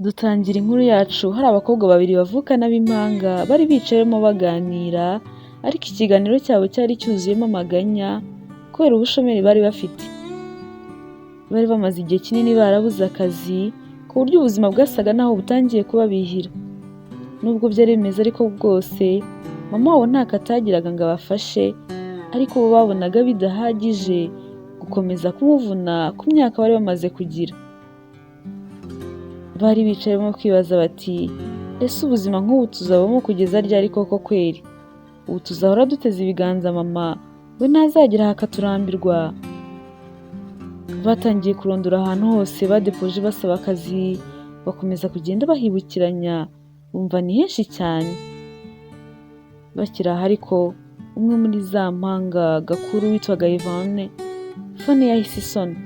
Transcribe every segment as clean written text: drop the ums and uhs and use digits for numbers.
Dutangira inkuru yacu hari abakobwa babiri bavukana b'impanga bari bicayemo baganira, ariko ikiganiro cyabo cyari cyuzuyemo amaganya kubera ubushomeri bari bafite. Bari bamaze igihe kinini barabuze akazi ku buryo ubuzima bwasaga naho butangiye kubabihira. Nubwo byari bimeze ariko bwose, mama wabo ntako atagiraga ngo abafashe, ariko bo babonaga bidahagije gukomeza kumuvuna ku myaka bari bamaze kugira. Bari bicaye barimo kwibaza bati: "Ese ubuzima nk'ubu tuzabamo kugeza ryari koko kweri? Ubu tuzahora duteze ibiganza mama, we ntazagera aha akaturambirwa?" Batangiye kurondora ahantu hose badepoje basaba akazi, bakomeza kugenda bahibukiranya, bumva ni henshi cyane. Bakiri aho ariko, umwe muri za mpanga gakuru witwaga Yvonne, phone yahise isona,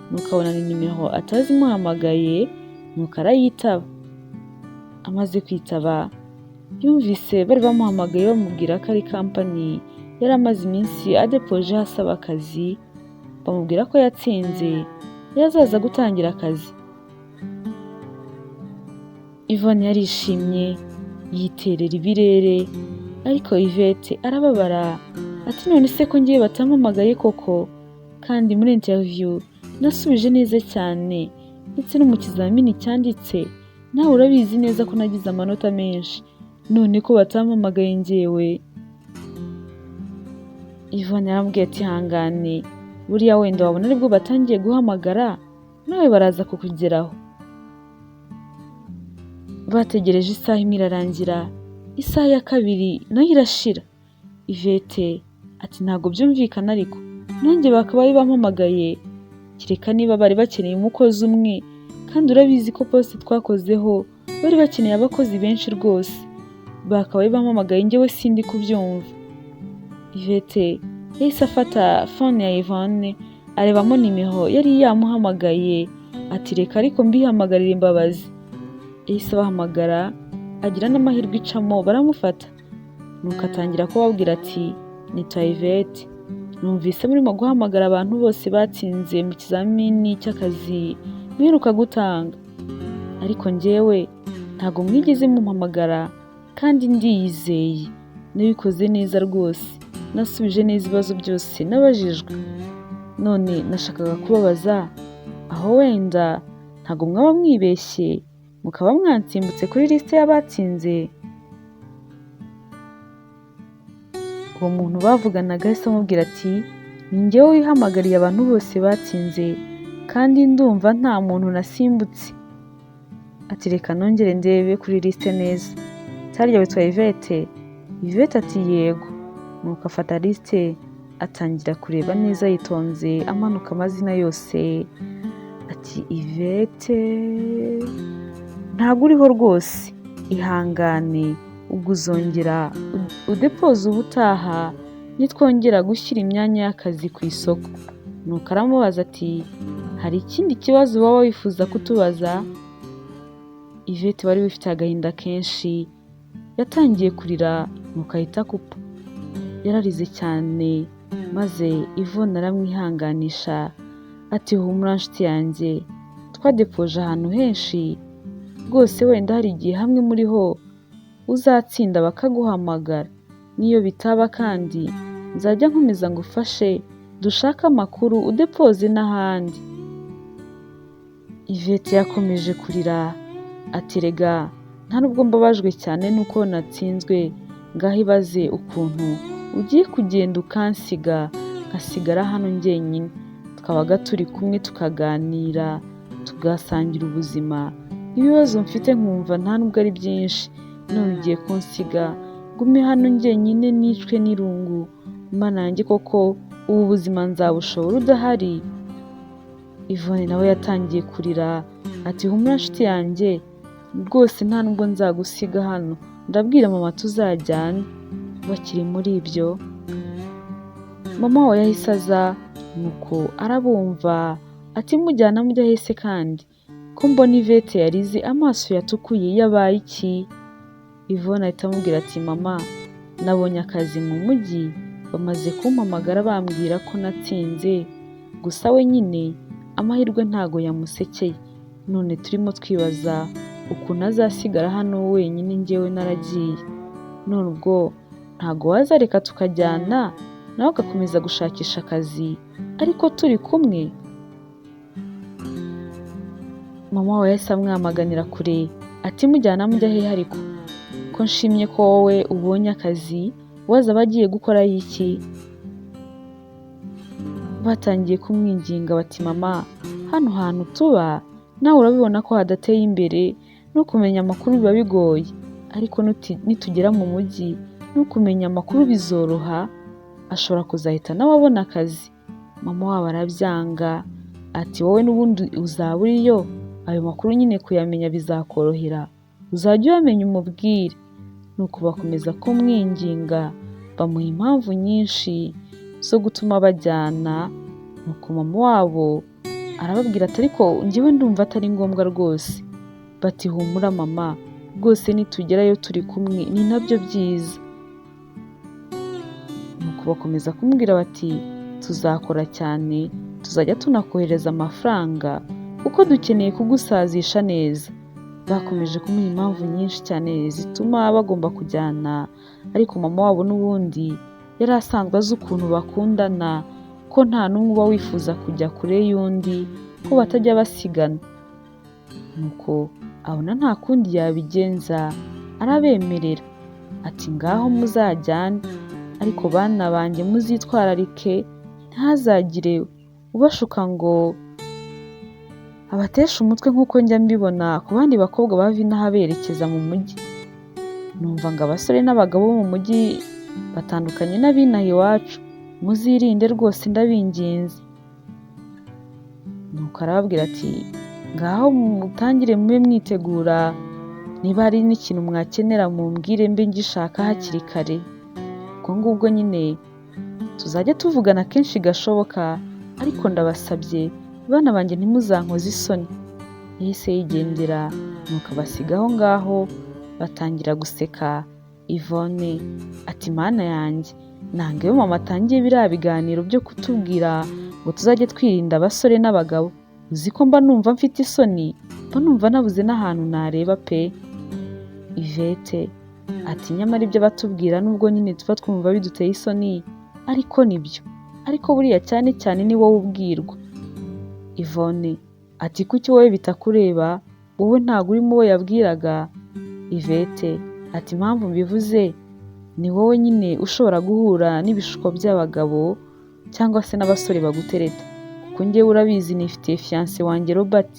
nuko abona ni nimero atazi imuhamagaye, nuko arayitaba. Amaze kwitaba, yumvise bari bamuhamagaye bamubwira ko ari company yari amaze iminsi adepojeho asaba akazi, bamubwira ko yatsinze, yazaza gutangira akazi. Yvonne yarishimye, yiterera ibirere, ariko Yvette arababara, ati: "None se ko ngiye batampamagaye koko, kandi muri interview nasubije neza cyane, ndetse no mu kizamini cyanditse nawe urabizi neza ko nagize amanota menshi, none ko batampamagaye njyewe?" Yvonne yaramubwiye ati: "Ihangane, buriya wenda wabona aribwo batangiye guhamagara, nawe baraza kukugeraho." Bategereje isaha imwe irarangira, isaha ya kabiri nayo irashira. Yvette ati: "Ntabwo byumvikana ariko, nanjye bakabaye bampamagaye, kereka niba bari bakeneye umukozi umwe, kandi urabizi ko poste twakozeho bari bakeneye abakozi benshi rwose, bakabaye bampamagaye, njyewe sindi kubyumva." Yvette yahise afata phone ya Yvonne, arebamo nimero yari yamuhamagaye, ati: "Reka ariko mbihamagarire imbabazi." Yahise abahamagara, agira n'amahirwe icamo baramufata, nuko atangira kubabwira ati: "Nitwa Yvette, numvise murimo guhamagara abantu bose batsinze mu kizamini cy'akazi muheruka gutanga, ariko njyewe ntabwo mwigeze mumpamagara, kandi ndiyizeye, nabikoze neza rwose, nasubije neza ibibazo byose nabajijwe. None nashakaga kubabaza, aho wenda ntabwo mwaba mwibeshye mukaba mwansimbutse kuri lisite y'abatsinze?" Uwo muntu bavuganaga yahise amubwira ati: "Ni njyewe wihamagariye abantu bose batsinze, kandi ndumva nta muntu nasimbutse." Ati: "Reka nongere ndebe kuri lisite neza. Harya witwa Yvette?" Yvette ati: "Yego." Nuko afata lisite, atangira kureba neza yitonze, amanuka amazina yose, ati: "Yvette, ntabwo uriho rwose, ihangane, ubwo uzongera udepoze ubutaha nitwongera gushyira imyanya y'akazi ku isoko." Nuko aramubaza ati: "Hari ikindi kibazo waba wifuza kutubaza?" Yvette wari wifitiye agahinda kenshi yatangiye kurira, nuko ahita akupa. Yararize cyane, maze Yvonne aramwihanganisha ati: "Humura nshuti yanjye, twadepoje ahantu henshi rwose, wenda hari igihe hamwe muri ho uzatsinda bakaguhamagara. Niyo bitaba kandi nzajya nkomeza ngufashe dushake amakuru udepoze n'ahandi." Yvette yakomeje kurira ati: "Rega nta nubwo mbabajwe cyane nuko natsinzwe, ngaho ibaze ukuntu ugiye kugenda ukansiga nkasigara hano njyenyine, twabaga turi kumwe tukaganira, tugasangira ubuzima, ibibazo mfite nkumva nta nubwo ari byinshi, none ugiye kunsiga ngume hano njyenyine nicwe n'irungu. Mana yanjye koko, ubu buzima nzabushobora udahari?" Yvonne nawe yatangiye kurira ati: "Humura nshuti yanjye, rwose nta nubwo nzagusiga hano, ndabwira mama tuzajyane." Bakiri muri ibyo, mama we yahise aza, nuko arabumva ati: "Mujyana mujya hese kandi ko mbona Yvette yarize amaso yatukuye, yabaye iki?" Yvonne ahita amubwira ati: "Mama, nabonye akazi mu mujyi, bamaze kumpamagara bambwira ko natsinze, gusa we nyine amahirwe ntago yamusekeye, none turimo twibaza ukuntu azasigara hano wenyine njyewe naragiye, none ubwo ntago wazareka tukajyana nawe agakomeza gushakisha akazi ariko turi kumwe? Mama we yahise amwamaganira kure ati mujyana mujya hehe ariko ko nshimye ko wowe ubonye akazi, waza agiye gukora iki? Batangiye kumwinginga bati mama, hano hantu tuba nawe urabibona ko hadateye imbere, no kumenya amakuru biba bigoye, ariko nitugera mu mujyi no kumenya amakuru bizoroha, ashobora kuzahita nawe abona akazi. Mama wabo arabyanga ati wowe n'ubundi uzaba uriyo, ayo makuru nyine kuyamenya bizakorohera, uzajya uyamenya umubwire. Nuko bakomeza kumwinginga, bamuha impamvu nyinshi zo gutuma bajyana. Nuko mama wabo arababwira ati ariko njyewe ndumva atari ngombwa rwose. Bati humura mama, rwose nitugerayo turi kumwe ni nabyo byiza. Nuko bakomeza kumubwira bati tuzakora cyane, tuzajya tunakohereza amafaranga kuko dukeneye kugusazisha neza. Bakomeje kumuha impamvu nyinshi cyane zituma bagomba kujyana, ariko mama wabo n'ubundi yari asanzwe azi ukuntu bakundana, ko nta n'umwe uba wifuza kujya kure y'undi, ko batajya basigana. Nuko abona nta kundi yabigenza, arabemerera ati ngaho muzajyane, ariko bana banjye muzitwararike, ntihazagire ubashuka ngo abateshe umutwe nk'uko njya mbibona ku bandi bakobwa bava inaha berekeza mu mujyi. Numva ngo abasore n'abagabo bo mu mujyi batandukanye n'ab'inaha iwacu, muzirinde rwose ndabinginze. Nuko arababwira ati ngaho mutangire mube mwitegura, niba hari n'ikintu mwakenera mumbwire mbe ngishaka hakiri kare. Ubwo ngubwo nyine tuzajya tuvugana kenshi gashoboka, ariko ndabasabye bana banjye ntimuzankoze isoni. Yahise yigendera, nuko abasiga aho ngaho batangira guseka. Yvonne ati mana yanjye, nanga iyo mama atangiye biriya biganiro byo kutubwira ngo tuzajye twirinda abasore n'abagabo, uzi ko mba numva mfite isoni, mba numva nabuze n'ahantu nareba pe. Yvette ati nyamara ibyo batubwira nubwo nyine tuba twumva biduteye isoni, ariko nibyo, ariko buriya cyane cyane ni wowe ubwirwa. Yvonne ati kuki wowe bitakureba, wowe ntabwo urimo uwo yabwiraga. Yvette ati impamvu mbivuze ni wowe nyine ushobora guhura n'ibishuko by'abagabo cyangwa se n'abasore bagutereta, kuko njyewe urabizi nifitiye fiancé wanjye Robert,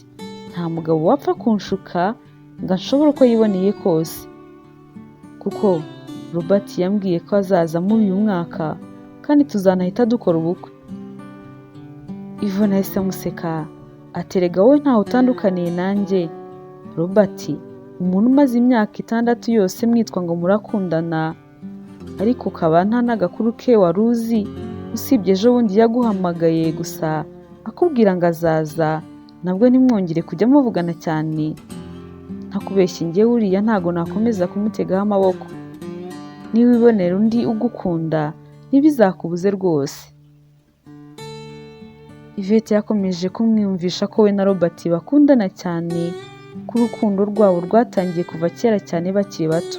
nta mugabo wapfa kunshuka ngo anshobore uko yiboneye kose, kuko Robert yambwiye ko azaza muri uyu mwaka kandi tuzanahita dukora ubukwe. Yvonne yahise amuseka ati erega wowe ntawe utandukaniye nanjye Robert, umuntu umaze imyaka 6 yose mwitwa ngo murakundana, ariko ukaba nta n'agakuru ke wari uzi, usibye ejo bundi yaguhamagaye gusa akubwira ngo azaza, nabwo ntimwongere kujya muvugana cyane. Ntakubeshye njyewe uriya ntago nakomeza kumutegaho amaboko, niba wibonera undi ugukunda ntibizakubuze rwose. Yvette yakomeje kumwiyumvisha ko we na Robert bakundana cyane, ko urukundo rwabo rwatangiye kuva kera cyane bakiri bato.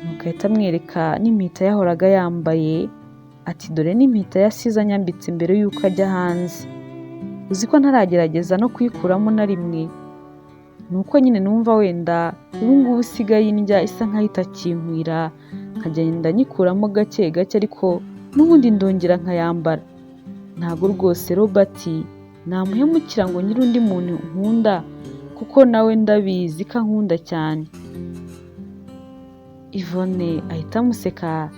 Nuko ahita amwereka n'impeta yahoraga yambaye, ati dore n'impeta yasize anyambitse mbere y'uko ajya hanze, uzi ko ntaragerageza no kuyikuramo na rimwe, ni uko nyine numva wenda ubu ngubu isigaye indya isa nkaho itakinkwira, nkagenda nyikuramo gake gake, ariko n'ubundi ndongera nkayambara. Ntago rwose Robert namuhemukira ngo ngire undi muntu nkunda, kuko nawe ndabizi ko ankunda cyane. Yvonne ahita amuseka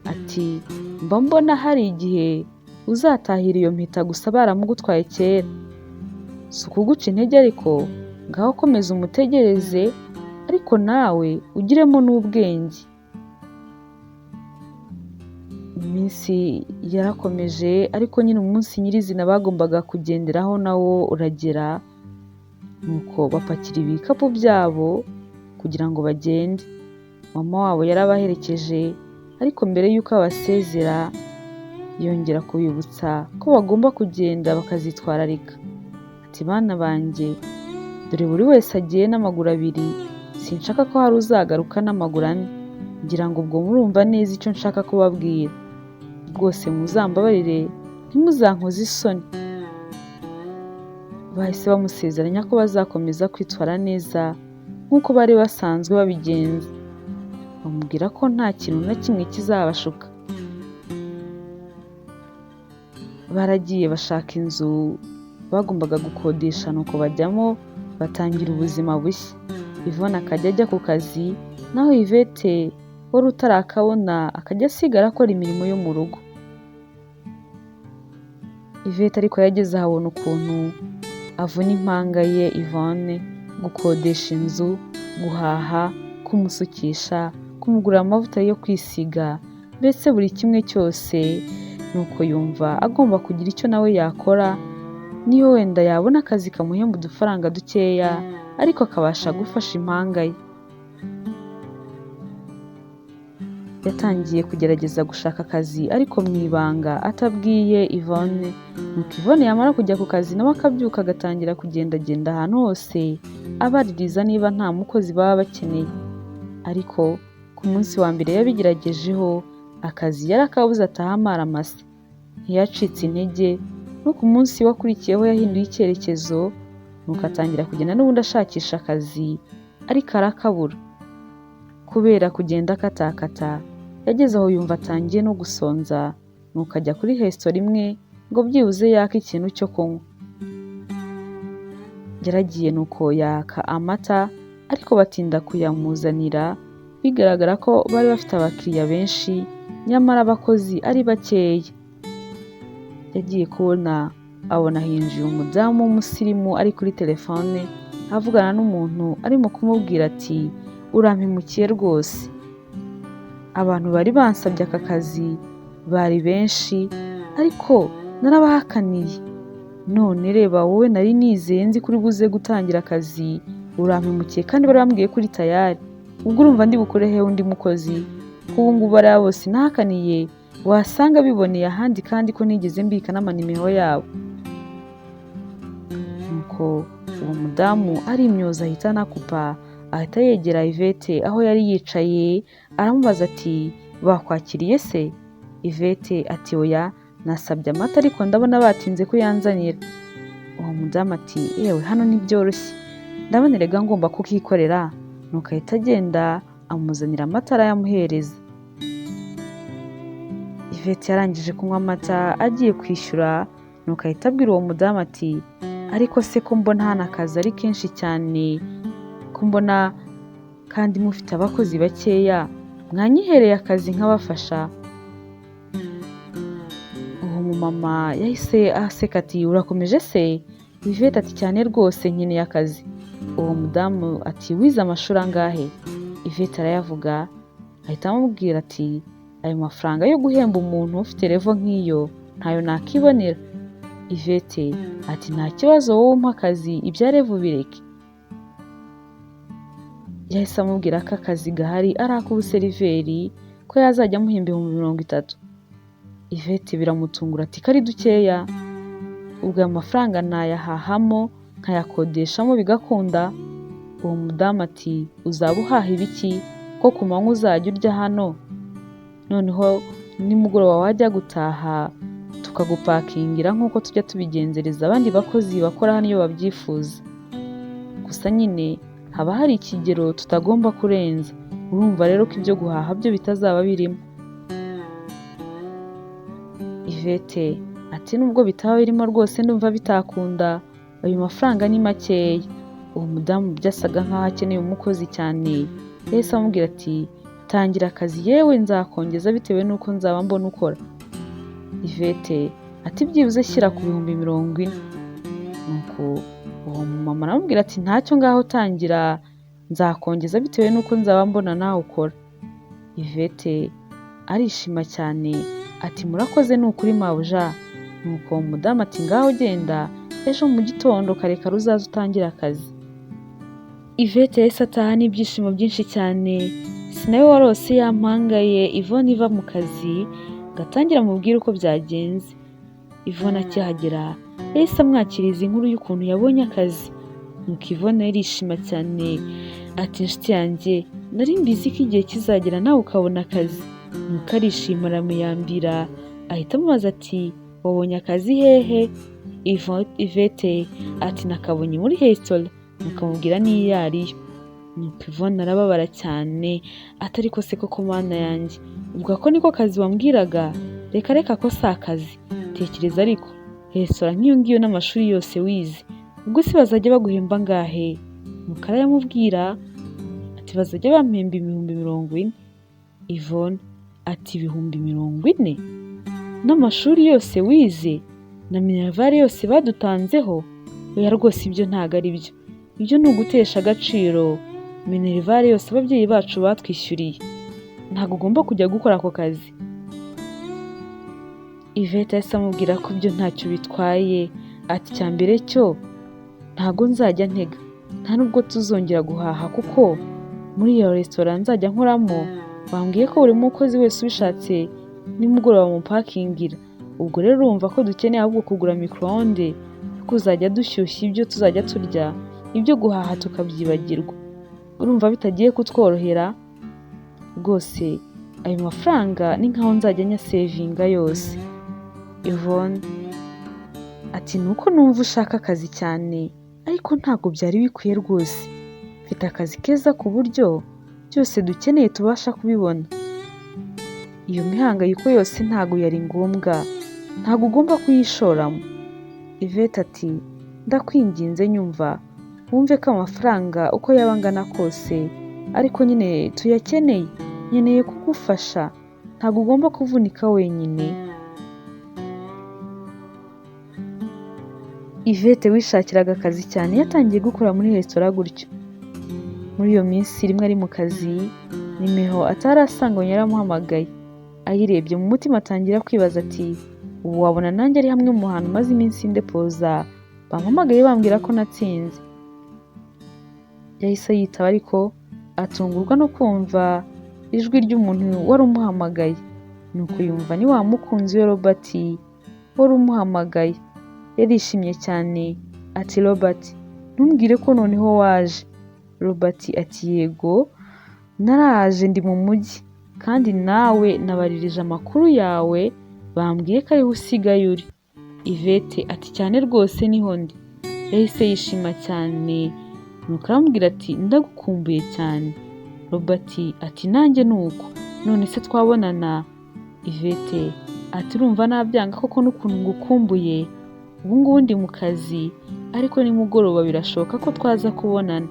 ati mba mbona hari igihe uzatahira iyo mpeta gusa baramugutwaye kera, si ukuguca intege ariko ngaho komeza umutegereze, ariko nawe ugiremo n'ubwenge. Iminsi yarakomeje, ariko nyine umunsi nyirizina bagombaga kugenderaho nawo uragera, nuko bapakira ibikapu byabo kugira ngo bagende. Mama wabo yarabaherekeje, ariko mbere y'uko abasezera yongera kubibutsa ko bagomba kugenda bakazitwararika. Ati bana banjye Dore buri wese agiye n'amaguru abiri, sinshaka ko hari uzagaruka n'amaguru ane. Ngira ngo ubwo murumva neza icyo nshaka kubabwira. Rwose muzambabarire ntimuzankoze isoni." Bahise bamusezeranya ko bazakomeza kwitwara neza nk'uko bari basanzwe babigenza. Bamubwira ko nta kintu na kimwe kizabashuka. Baragiye bashaka inzu bagombaga gukodesha, nuko bajyamo batangira ubuzima bushya. Yvonne akajya ajya ku kazi, naho Yvette wari utarakabona akajya asigara akora imirimo yo mu rugo. Yvette ariko yageze aho abona ukuntu avuna impanga ye Yvonne, gukodesha inzu, guhaha, kumusukisha, kumugurira amavuta yo kwisiga, mbese buri kimwe cyose. Nuko yumva agomba kugira icyo nawe yakora, niyo wenda yabona akazi kamuhemba udufaranga dukeya, ariko akabasha gufasha impanga ye. Yatangiye kugerageza gushaka akazi ariko mu ibanga atabwiye Yvonne. Nuko Yvonne yamara kujya ku kazi nawe akabyuka agatangira kugendagenda ahantu hose abaririza niba nta mukozi baba bakeneye. Ariko ku munsi wa mbere yabigeragejeho akazi yarakabuze ataha amara masa. Ntiyacitse intege, no ku munsi wakurikiyeho yahinduye icyerekezo, nuko atangira kugenda n'ubundi ashakisha akazi ariko arakabura. Kubera kugenda akatakata, yageze aho yumva atangiye no gusonza, nuko ajya kuri resitora imwe ngo byibuze yake ikintu cyo kunywa. Yaragiye nuko yaka amata, ariko batinda kuyamuzanira, bigaragara ko bari bafite abakiriya benshi, nyamara abakozi ari bakeya. Yagiye kubona abona hinjiye umudamu w'umusirimu ari kuri telefone avugana n'umuntu arimo kumubwira ati: "Urampemukiye rwose. Abantu bari bansabye aka kazi bari benshi, ariko narabahakaniye. None reba wowe nari nizeye nzi ko uri buze gutangira akazi, urampemukiye kandi bari bambwiye ko uri tayari. Ubwo urumva ndi bukure he undi mukozi? Ko ubu ngubu bariya bose nahakaniye wasanga biboneye ahandi kandi ko nigeze mbika n'amanimero yabo." Nuko uwo mudamu arimyoza ahita anakupa, ahita yegera Yvette aho yari yicaye aramubaza ati: "Bakwakiriye se?" Yvette ati: "Oya, nasabye amata ariko ndabona batinze kuyanzanira." Uwo mudamu ati: "Yewe hano ntibyoroshye, ndabona erega ngomba kukikorera." Nuko ahita agenda amuzanira amata arayamuhereza. Yvette yarangije kunywa amata agiye kwishyura, nuko ahita abwira uwo mudamu ati: "Ariko se ko mbona hano akazi ari kenshi cyane, ko mbona kandi mufite abakozi bakeya, mwanyihereye akazi nkabafasha?" Uwo mumama yahise aseka ati: "Urakomeje se?" Yvette ati: "Cyane rwose nkeneye akazi." Uwo mudamu ati: "Wize amashuri angahe?" Yvette arayavuga, ahita amubwira ati: "Ayo mafaranga yo guhemba umuntu ufite level nk'iyo ntayo nakibonera." Yvette ati: "Nta kibazo, wowe umpa akazi ibya level bireke." Yahise amubwira ko akazi gahari ari ak'ubuseriveri, ko yazajya amuhemba 30,000. Yvette biramutungura ati: "Ko ari dukeya, ubwo ayo mafaranga nayahahamo nkayakodeshamo bigakunda?" Uwo mudamu ati: "Uzaba uhaha ibiki ko ku manywa uzajya urya hano, noneho nimugoroba wajya gutaha tukagupakingira nk'uko tujya tubigenzereza abandi bakozi bakora hano iyo babyifuza. Gusa nyine haba hari ikigero tutagomba kurenza, urumva rero ko ibyo guhaha byo bitazaba birimo." Yvette ati: "Nubwo bitaba birimo rwose ndumva bitakunda, ayo mafaranga ni makeya." Uwo mudamu byasaga nkaho akeneye umukozi cyane, yahise amubwira ati: "Tangira akazi, yewe nzakongeza bitewe n'uko nzaba mbona ukora." Yvette ati: "Byibuze shyira ku 40,000." Nuko uwo mumama aramubwira ati: "Ntacyo, ngaho tangira, nzakongeza bitewe n'uko nzaba mbona nawe ukora." Yvette arishima cyane ati: "Murakoze ni ukuri mabuja." Nuko uwo mudamu ati: "Ngaho genda, ejo mu gitondo kare kare uzaze utangire akazi." Yvette yahise ataha n'ibyishimo byinshi cyane. Si nawe warose ya mpanga ye Yvonne iva mu kazi ngo atangire amubwire uko byagenze. Yvonne akihagera yahise amwakiriza inkuru y'ukuntu yabonye akazi. Nuko Yvonne yarishima cyane ati inshuti yanjye nari mbizi ko igihe kizagera nawe ukabona akazi. Nuko arishima aramuyambira, ahita amubaza ati wabonye akazi hehe? Yvette ati nakabonye muri resitora. Nuko amubwira n'iyo ariyo. Nuko Yvonne arababara cyane ati ariko se koko mana yanjye, ubwo ako niko kazi wambwiraga? Reka reka ko si akazi. Tekereza ariko resitora nk'iyo ngiyo n'amashuri yose wize, ubwo se bazajya baguhemba angahe? Nuko arayamubwira ati bazajya bampemba 40,000. Yvonne ati 40,000 n'amashuri yose wize na minerval yose badutanzeho? Oya rwose ibyo ntabwo ari byo, ibyo ni ugutesha agaciro minerval yose ababyeyi bacu batwishyuriye, ntabwo ugomba kujya gukora ako kazi. Yvette yahise amubwira ko ibyo ntacyo bitwaye, ati icya mbere cyo ntabwo nzajya ntega, nta nubwo tuzongera guhaha kuko muri iyo resitora nzajya nkoramo bambwiye ko buri mukozi wese ubishatse nimugoroba bamupakingira. Ubwo rero urumva ko dukeneye ahubwo kugura micro-onde kuzajya dushyushya ibyo tuzajya turya, ibyo guhaha tukabyibagirwa. Urumva bitagiye kutworohera rwose, ayo mafaranga ni nkaho nzajya nyasevinga yose. Yvonne ati ni uko numva ushaka akazi cyane, ariko ntabwo byari bikwiye rwose, mfite akazi keza ku buryo byose dukeneye tubasha kubibona. Iyo mihangayiko yose ntabwo yari ngombwa, ntabwo ugomba kuyishoramo. Yvette ati ndakwinginze nyumva, wumve ko amafaranga uko yaba angana kose ariko nyine tuyakeneye, nkeneye kugufasha, ntabwo ugomba kuvunika wenyine. Yvette wishakiraga akazi cyane yatangiye gukora muri resitora gutyo. Muri iyo minsi rimwe ari mu kazi, nimero atari asanganywe yaramuhamagaye, ayirebye mu mutima atangira kwibaza ati ubu wabona nanjye ari hamwe mu hantu maze iminsi ndepoza, bampamagaye bambwira ko natsinze. Yahise yitaba ariko atungurwa no kumva ijwi ry'umuntu wari umuhamagaye, nuko yumva ni wa mukunzi we Robert wari umuhamagaye. Yarishimye cyane ati Robert ntumbwire ko noneho waje. Robert ati yego naraje ndi mu mujyi kandi nawe nabaririje amakuru yawe bambwiye ko ariho usigaye uri. Yvette ati cyane rwose niho ndi. Yahise yishima cyane nuko aramubwira ati ndagukumbuye cyane. Robert ati nanjye ni uko, none se twabonana? Yvette ati urumva nabyanga koko n'ukuntu ngukumbuye, ubu ngubu ndi mu kazi ariko nimugoroba birashoboka ko twaza kubonana.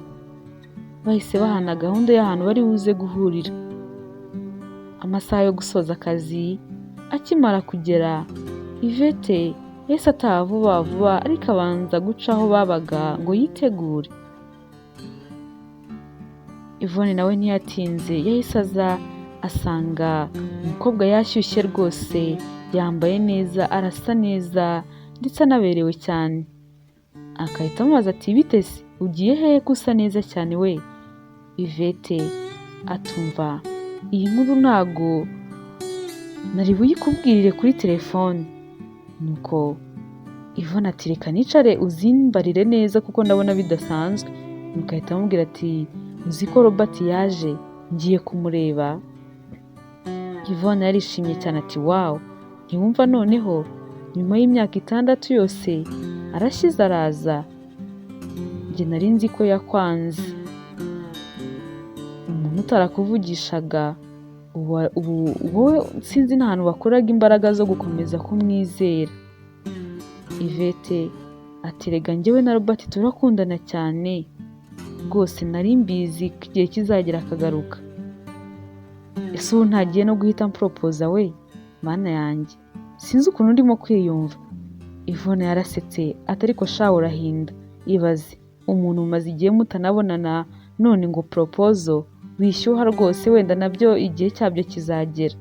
Bahise bahana gahunda y'ahantu bari buze guhurira. Amasaha yo gusoza akazi akimara kugera, Yvette yahise ataha vuba vuba ariko abanza guca aho babaga ngo yitegure. Yvonne nawe ntiyatinze yahise aza asanga umukobwa yashyushye rwose, yambaye neza, arasa neza ndetse anaberewe cyane. Agahita amubaza ati bite se ugiye hehe ko usa neza cyane we? Yvette atumva iyi nkuru ntago nari buyikubwirire kuri telefone. Nuko Yvonne ati reka nicare uzimbarire neza kuko ndabona bidasanzwe. Nuko ahita amubwira ati uzi ko Robert yaje ngiye kumureba. Yvonne yarishimye cyane ati wow, ntiwumva noneho nyuma y'imyaka 6 yose arashyize araza, njye nari nzi ko yakwanze. Umuntu utarakuvugishaga ubu wowe sinzi n'ahantu wakuraga imbaraga zo gukomeza kumwizera. Yvette ati rega njyewe na Robert turakundana cyane rwose, nari mbizi ko igihe kizagera akagaruka. Ese ubu ntagiye no guhita mporopoza we? Mana yanjye sinzi ukuntu ndimo kwiyumva. Yvonne yarasetse ati ariko sha urahinda, ibaze umuntu umaze igihe mutanabonana none ngo poropozo, wishyuha rwose wenda nabyo igihe cyabyo kizagera.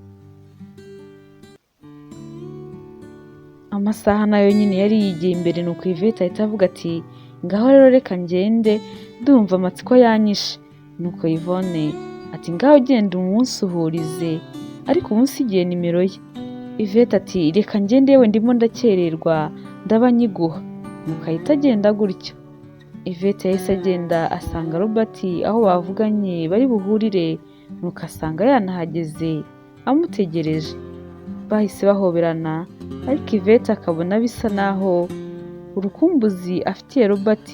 Amasaha nayo nyine yari yigiye imbere, nuko Yvette ahita avuga ati ngaho rero reka ngende ndumva amatsiko yanyishe. Nuko Yvonne ati ngaho genda umunsuhurize ariko umunsigiye nimero ye. Yvette ati reka ngende yewe ndimo ndakererwa ndaba nyiguha. Nuko ahita agenda gutyo. Yvette yahise agenda asanga Robert aho bavuganye bari buhurire, nuko asanga yanahageze amutegereje. Bahise bahoberana, ariko Yvette akabona bisa naho urukumbuzi afitiye Robert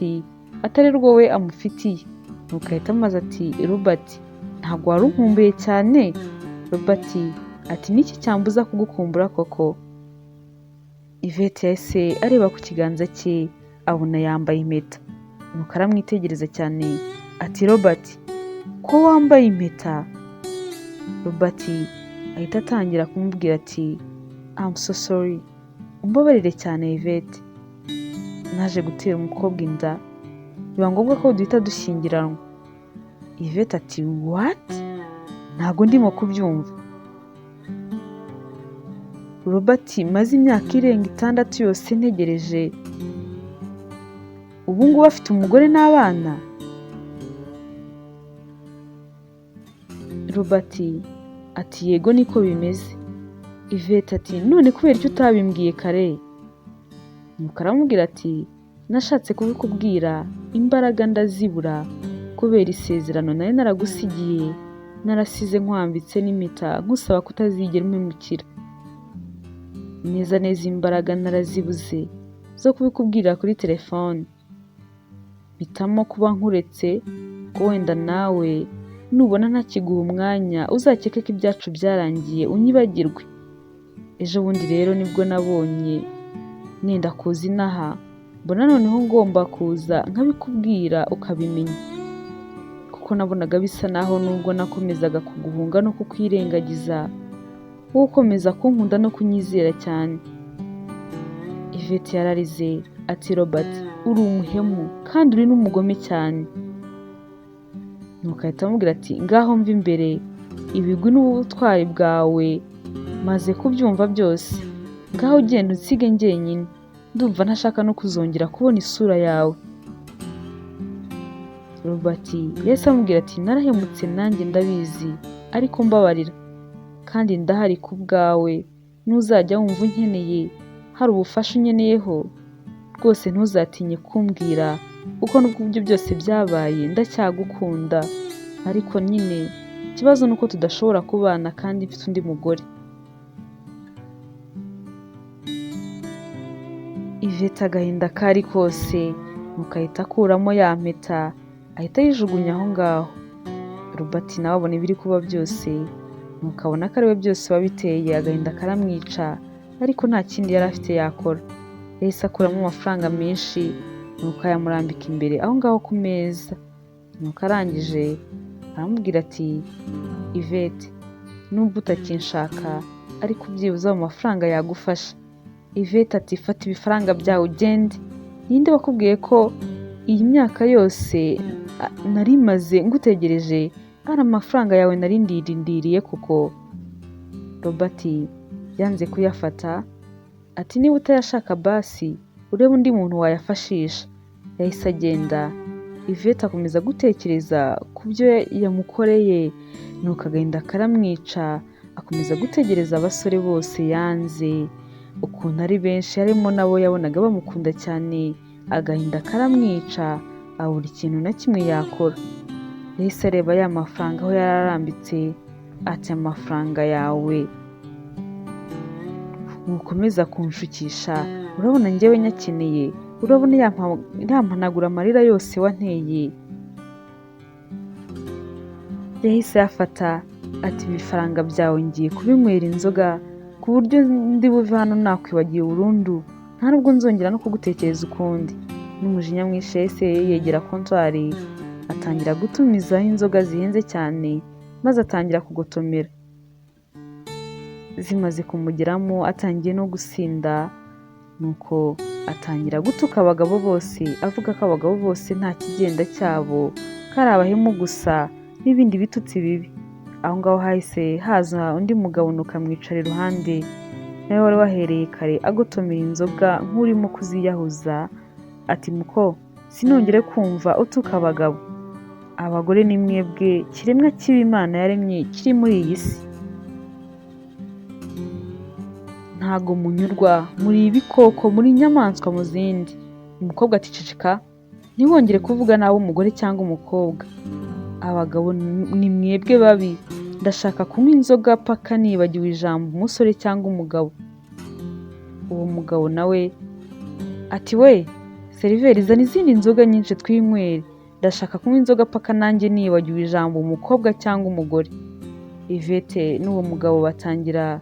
atari rwo we amufitiye. Nuko ahita amubaza ati Robert, ntabwo wari unkumbuye cyane? Robert ati niki cyambuza kugukumbura koko? Yvette yahise areba ku kiganza cye abona yambaye impeta, nuko aramwitegereza cyane ati Robert, ko wambaye impeta? Robert ahita atangira kumubwira ati I'm so sorry, umbabarire cyane Yvette, naje gutera umukobwa inda biba ngombwa ko duhita dushyingiranwa. Yvette ati what? Ntabwo ndimo kubyumva. Robert maze imyaka irenga 6 yose ntegereje, ubu ngubu afite umugore n'abana? Robert ati yego niko bimeze. Yvette ati none kubera icyo utabimbwiye kare? Nuko aramubwira ati nashatse kubikubwira imbaraga ndazibura kubera isezerano nari naragusigiye, narasize nkwambitse n'impeta nkusaba kutazigera umpemukira. Neza neza imbaraga narazibuze zo kubikubwira kuri telefone, mpitamo kuba nkuretse ko wenda nawe nubona ntakiguha umwanya uzakeke ko ibyacu byarangiye unyibagirwe. Ejo bundi rero nibwo nabonye nenda kuza inaha, mbona noneho ngomba kuza nkabikubwira ukabimenya, kuko nabonaga bisa naho nubwo nakomezaga kuguhunga no kukwirengagiza, wowe ukomeza kunkunda no kunyizera cyane. Yvette yararize ati Robert, uri umuhemu kandi uri n'umugome cyane. Nuko ahita amubwira ati ngaho mva imbere, ibigwi n'ubutwari bwawe maze kubyumva byose, ngaho ugenda unsige njyenyine, ndumva ntashaka no kuzongera kubona isura yawe. Robert yahise amubwira ati narahemutse nanjye ndabizi, ariko mbabarira kandi ndahari ku bwawe, nuzajya wumva unkeneye hari ubufasha unkeneyeho rwose ntuzatinye kumbwira, kuko nubwo ibyo byose byabaye ndacyagukunda, ariko nyine ikibazo ni uko tudashobora kubana kandi mfite undi mugore. Yvette agahinda kari kose, nuko ahita akuramo ya mpeta ahita ayijugunya aho ngaho. Robert nawe abona ibiri kuba byose, nuko abona ko ari we byose wabiteye, agahinda karamwica, ariko nta kindi yari afite yakora. Yahise akuramo amafaranga menshi, nuko ayamurambika imbere aho ngaho ku meza. Nuko arangije aramubwira ati Yvette, nubwo utakinshaka ariko byibuze ayo mafaranga yagufasha. Yvette ati fata ibifaranga byawe ugende, ninde wakubwiye ko iyi myaka yose nari maze ngutegereje ari amafaranga yawe nari ndirindiriye kuko? Robert yanze kuyafata ati niba utayashaka basi urebe undi muntu wayafashisha. Yahise agenda. Yvette akomeza gutekereza ku byo yamukoreye, nuko agahinda karamwica, akomeza gutegereza abasore bose yanze, ukuntu ari benshi harimo nabo yabonaga bamukunda cyane, agahinda karamwica, abura ikintu na kimwe yakora. Yahise areba ya mafaranga aho yari arambitse, ati amafaranga yawe ntukomeza kunshukisha, urabona njyewe nyakeneye, urabona yampanagura amarira yose wanteye. Yahise ayafata ati ibifaranga byawe ngiye kubinywera inzoga ku buryo ndi buve hano nakwibagiwe burundu, nta nubwo nzongera no kugutekereza ukundi. N'umujinya mwinshi yahise yegera kontwari atangira gutumizaho inzoga zihenze cyane, maze atangira kugotomera. Zimaze kumugeramo atangiye no gusinda, nuko atangira gutuka abagabo bose, avuga ko abagabo bose nta kigenda cyabo, ko ari abahemu gusa n'ibindi bitutsi bibi. Aho ngaho hahise haza undi mugabo nuko amwicara iruhande, nawe wari wahereye kare agotomera inzoga nk'urimo kuziyahuza, ati muko sinongere kumva utuka abagabo, abagore ni mwebwe kiremwa kibi Imana yaremye kiri muri iyi si. Ntago munyurwa, muri ibikoko, muri inyamaswa mu zindi. Umukobwa ati ceceka, Ntiwongere kuvuga nabi umugore cyangwa umukobwa. Abagabo ni mwebwe babi. Ndashaka kunywa inzoga paka nibagiwe ijambo umusore cyangwa umugabo. Uwo mugabo nawe ati we seriveri, zana izindi nzoga nyinshi twinywere. Ndashaka kunywa inzoga paka nanjye nibagiwe ijambo umukobwa cyangwa umugore. Yvette n'uwo mugabo batangira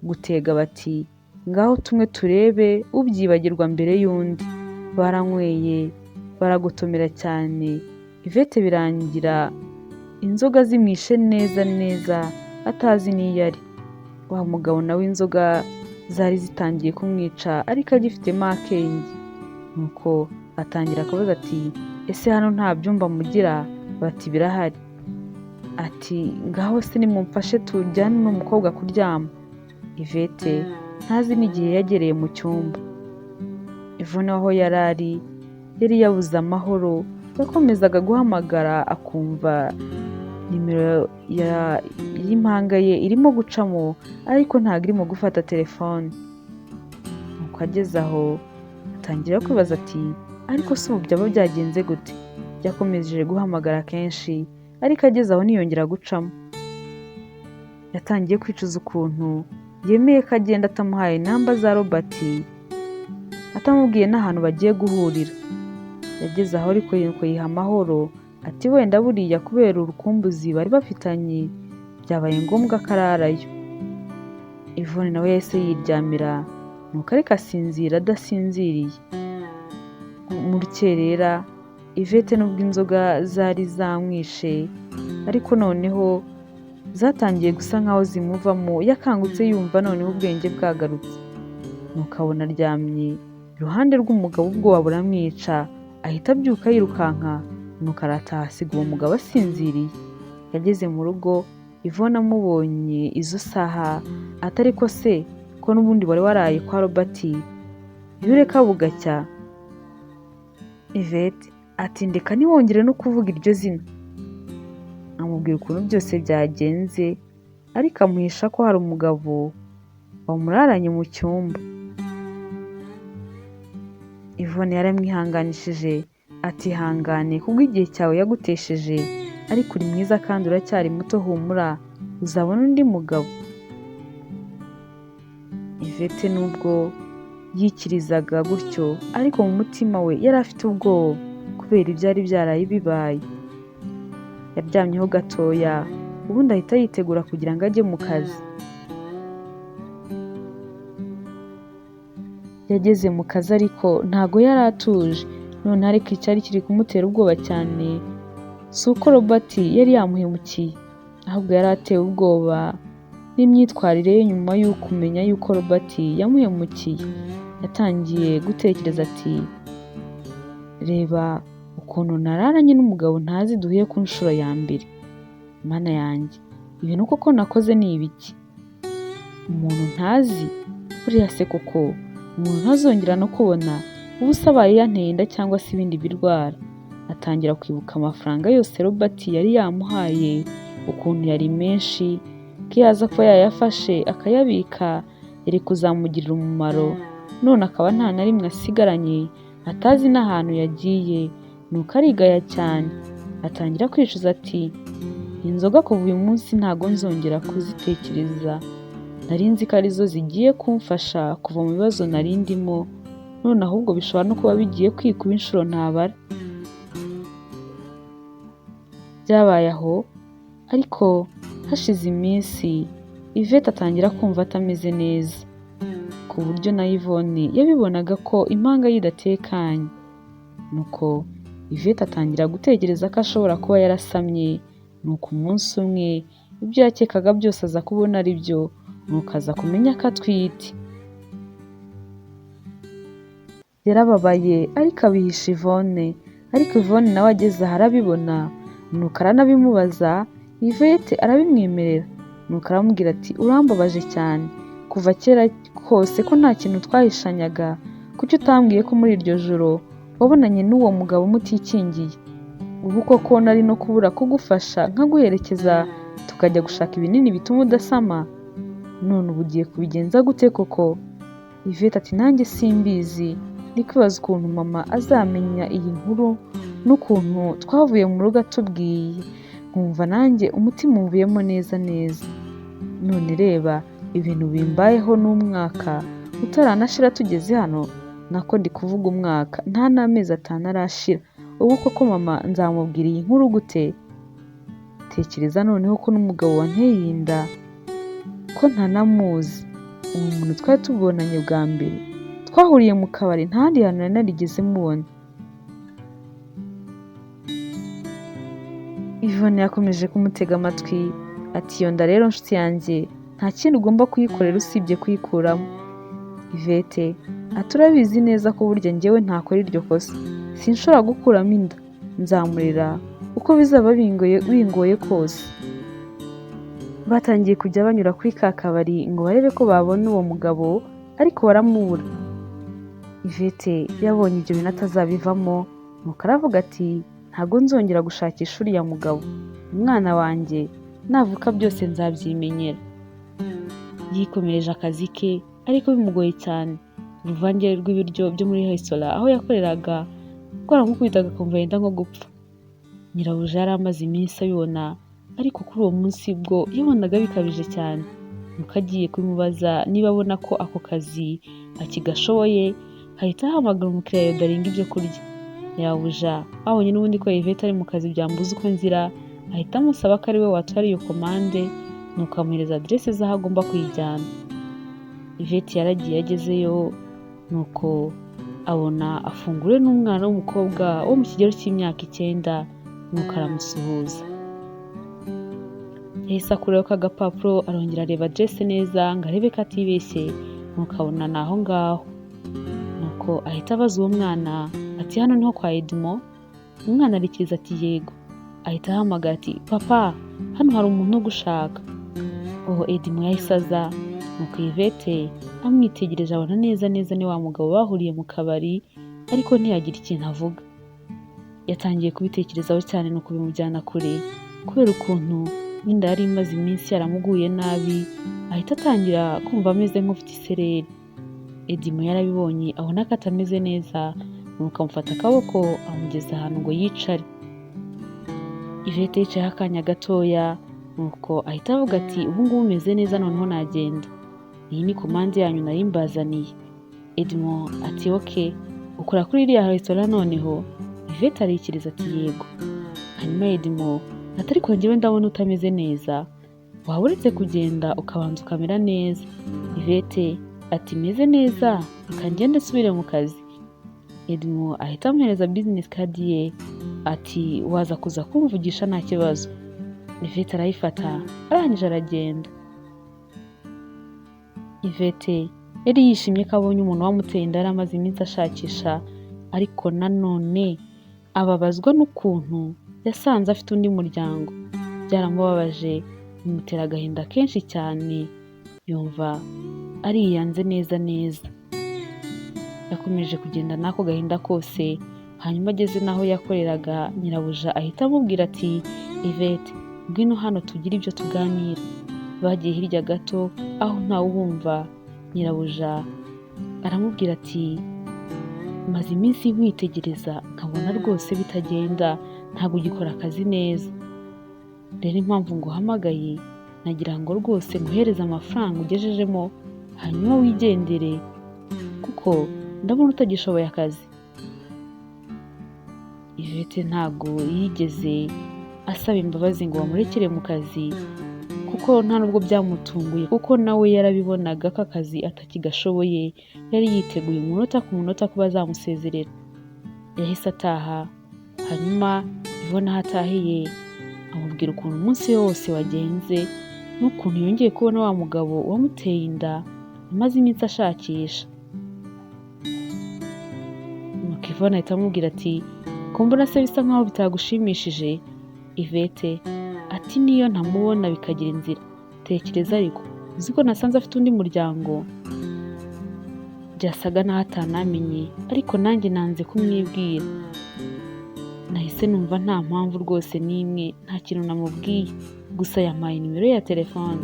gutega bati ngaho tumwe turebe ubyibagirwa mbere y'undi. Baranyweye baragotomera cyane. Yvette birangira inzoga zimwishe neza neza atazi n'iyo ari. Wa mugabo nawe inzoga zari zitangiye kumwica ariko agifitemo akenge. Nuko atangira kubaza ati ese hano nta byumba mugira? Bati birahari. Ati ngaho se nimumfashe tujyane uno mukobwa kuryama. Yvette ntazi n'igihe yagereye mu cyumba. Yvonne aho yari ari yari yabuze amahoro, yakomezaga guhamagara akumva nimero y'impanga ye irimo gucamo ariko ntabwo irimo gufata telefone. Nuko ageze aho atangira kwibaza ati ariko se ubu byaba byagenze gute? Yakomeje guhamagara kenshi ariko ageze aho ntiyongera gucamo. Yatangiye kwicuza ukuntu yemeye ko agenda atamuhaye namba za Robert, atamubwiye n'ahantu bagiye guhurira. Yageze aho ariko yiha amahoro ati wenda buriya kubera urukumbuzi bari bafitanye byabaye ngombwa ko ararayo. Yvonne nawe yahise yiryamira nuko ariko asinzira adasinziriye. Mu rukerera Yvette nubwo inzoga zari zamwishe ariko noneho zatangiye gusa nkaho zimuvamo, yakangutse yumva noneho ubwenge bwagarutse. Nuko abona aryamye iruhande rw'umugabo, ubwoba buramwica, ahita abyuka yirukanka, nuko arataha asiga uwo mugabo asinziriye. Yageze mu rugo Yvonne amubonye izo saha atari ko se ko n'ubundi wari waraye kwa Robert, iyo ureka bugacya. Yvette ati ndeka ntiwongere no kuvuga iryo zina. Amubwira ukuntu byose byagenze ariko amuhisha ko hari umugabo wamuraranye mu cyumba. Yvonne yaramwihanganishije ati ihangane kubw'igihe cyawe yagutesheje, ariko uri mwiza kandi uracyari muto, humura uzabona undi mugabo. Yvette nubwo yikirizaga gutyo ariko mu mutima we yari afite ubwoba kubera ibyari byaraye bibaye. Yaryamyeho gatoya ubundi ahita yitegura kugira ngo ajye mu kazi. Yageze mu kazi ariko ntago yari atuje, none ariko icyari kiri kumutera ubwoba cyane si uko Robert yari yamuhemukiye, ahubwo yari atewe ubwoba n'imyitwarire ye nyuma yo kumenya yuko Robert yamuhemukiye. Yatangiye gutekereza ati reba ukuntu nararanye n'umugabo ntazi duhuye ku nshuro ya mbere. Mana yanjye, ibintu koko nakoze ni ibiki? Umuntu ntazi? Buriya se koko umuntu ntazongera no kubona, ubu se abaye yanteye inda cyangwa se ibindi birwara? Atangira kwibuka amafaranga yose Robert yari yamuhaye, ukuntu yari menshi, ko iyo aza kuba yayafashe akayabika yari kuzamugirira umumaro, none akaba nta na rimwe asigaranye, atazi n'ahantu yagiye, nuko arigaya cyane. Atangira kwicuza ati inzoga kuva uyu munsi ntago nzongera kuzitekereza, nari nzi ko arizo zigiye kumfasha kuva mu bibazo nari ndimo, none ahubwo bishobora no kuba bigiye kwikuba inshuro ntabara. Byabaye aho ariko hashize iminsi Yvette atangira kumva atameze neza, ku buryo na Yvonne yabibonaga ko impanga ye idatekanye. Nuko Yvette atangira gutekereza ko ashobora kuba yarasamye, nuko umunsi umwe ibyo yakekaga byose aza kubona ari byo, nuko aza kumenya ko atwite. Yarababaye ariko abihisha Yvonne, ariko Yvonne nawe ageze aho arabibona, nuko aranabimubaza, Yvette arabimwemerera, nuko aramubwira ati urambabaje cyane, kuva kera kose ko nta kintu twahishanyaga, kuki utambwiye ko muri iryo joro wabonanye n'uwo mugabo mutikingiye? Ubu koko nari no kubura kugufasha nkaguherekeza tukajya gushaka ibinini bituma udasama? None ubu ugiye kubigenza gute koko? Yvette ati nanjye simbizi, Ndi kwibaza ukuntu mama azamenya iyi nkuru n'ukuntu twavuye mu rugo atubwiye, nkumva nanjye umutima umvuyemo neza neza. None reba ibintu bimbayeho n'umwaka utaranashira tugeze hano, nako ndi kuvuga umwaka nta n'amezi 5 arashira. Ubu koko mama nzamubwira iyi nkuru gute? Tekereza noneho ko n'umugabo wanteye inda ko ntanamuzi, uwo muntu twari tubonanye bwa mbere, twahuriye mu kabari, nta handi hantu nari narigeze mubona. Yvonne yakomeje kumutega amatwi ati iyo nda rero nshuti yanjye nta kindi ugomba kuyikorera usibye kuyikuramo. Yvette ati urabizi neza ko burya njyewe ntakora iryo kosa, sinshobora gukuramo inda, nzamurera uko bizaba bingoye kose. Batangiye kujya banyura kuri ka kabari ngo barebe ko babona uwo mugabo, ariko baramubura. Yvette yabonye ibyo bintu atazabivamo, nuko aravuga ati ntabwo nzongera gushakisha uriya mugabo, umwana wanjye navuka byose nzabyimenyera. Yikomereje akazi ke ariko bimugoye cyane. Uruvange rw'ibiryo byo muri resitora aho yakoreraga rwaramukubitaga akumva yenda nko gupfa. Nyirabuja yari amaze iminsi abibona, ariko kuri uwo munsi bwo yabonaga bikabije cyane. Nuko agiye kubimubaza niba abona ko ako kazi akigashoboye, ahita ahamagara umukiriya yodaringa ibyo kurya. Nyirabuja abonye n'ubundi ko Yvette ari mu kazi byambuza uko nzira, ahita amusaba ko ari we watwara iyo komande, nuko amuhereza aderese z'aho agomba kuyijyana. Yvette yaragiye agezeyo, nuko abona afunguriwe n'umwana w'umukobwa wo mu kigero cy'imyaka 9, nuko aramusuhuza. Yahise akuraho ka gapapuro arongera areba aderese neza ngo arebe ko atibeshye, nuko abona ni aho ngaho. Nuko ahita abaza uwo mwana ati hano niho kwa Edmo? Umwana arikiriza ati yego. Ahita ahamagara ati papa, hano hari umuntu ugushaka. Uwo Edmo yahise aza, nuko Yvette amwitegereje abona neza neza ni wa mugabo bahuriye mu kabari, ariko ntiyagira ikintu avuga. Yatangiye kubitekerezaho cyane nuko bimujyana kure, kubera ukuntu n'inda yari imaze iminsi yaramuguye nabi, ahita atangira kumva ameze nk'ufite isereri. Edmo yarabibonye abona ko atameze neza, nuko amufata akaboko amugeza ahantu ngo yicare. Yvette yicayeho akanya gatoya, nuko ahita avuga ati ubu ngubu umeze neza noneho nagenda. Iyi ni komande yanyu nari mbazaniye. Edmo ati ok, ukora kuri iriya resitora noneho? Yvette arikiriza ati yego. Hanyuma Edmo ati ariko njyewe ndabona utameze neza, waba uretse kugenda ukabanza ukamera neza. Yvette ati meze neza, reka ngende nsubire mu kazi. Edmo ahita amuhereza business card ye, ati waza kuza kumvugisha nta kibazo. Yvette arayifata arangije aragenda. Yvette yari yishimye ko abonye umuntu wamuteye inda yari amaze iminsi ashakisha, ariko nanone ababazwa n'ukuntu yasanze afite undi muryango. Byaramubabaje bimutera agahinda kenshi cyane, yumva ariyanze neza neza. Yakomeje kugenda n'ako gahinda kose, hanyuma ageze n'aho yakoreraga nyirabuja ahita amubwira ati Yvette ngwino hano tugire ibyo tuganira. Bagiye hirya gato aho ntawubumva, nyirabuja aramubwira ati maze iminsi nkwitegereza nkabona rwose bitagenda, ntabwo ugikora akazi neza. Rero impamvu nguhamagaye nagira ngo rwose nguhereze amafaranga ugejejemo hanyuma wigendere, kuko ndabona utagishoboye akazi. Yvette ntabwo yigeze asaba imbabazi ngo bamurekere mu kazi, kuko nta nubwo byamutunguye, kuko nawe yarabibonaga ko akazi atakigashoboye, yari yiteguye umunota ku munota kuba azamusezerera. Yahise ataha, hanyuma Yvonne aho atahiye amubwira ukuntu umunsi we wose wagenze n'ukuntu yongeye kubona wa mugabo wamuteye inda amaze iminsi ashakisha. Nuko Yvonne ahita amubwira ati ko mbona se bisa nkaho bitagushimishije? Yvette ati niyo ntamubona bikagira inzira. Tekereza ariko uzi ko nasanze afite undi muryango? Byasaga naho atanamenye, ariko nanjye nanze kumwibwira. Nahise numva nta mpamvu rwose n'imwe, nta kintu namubwiye, gusa yampaye nimero ye ya telefone.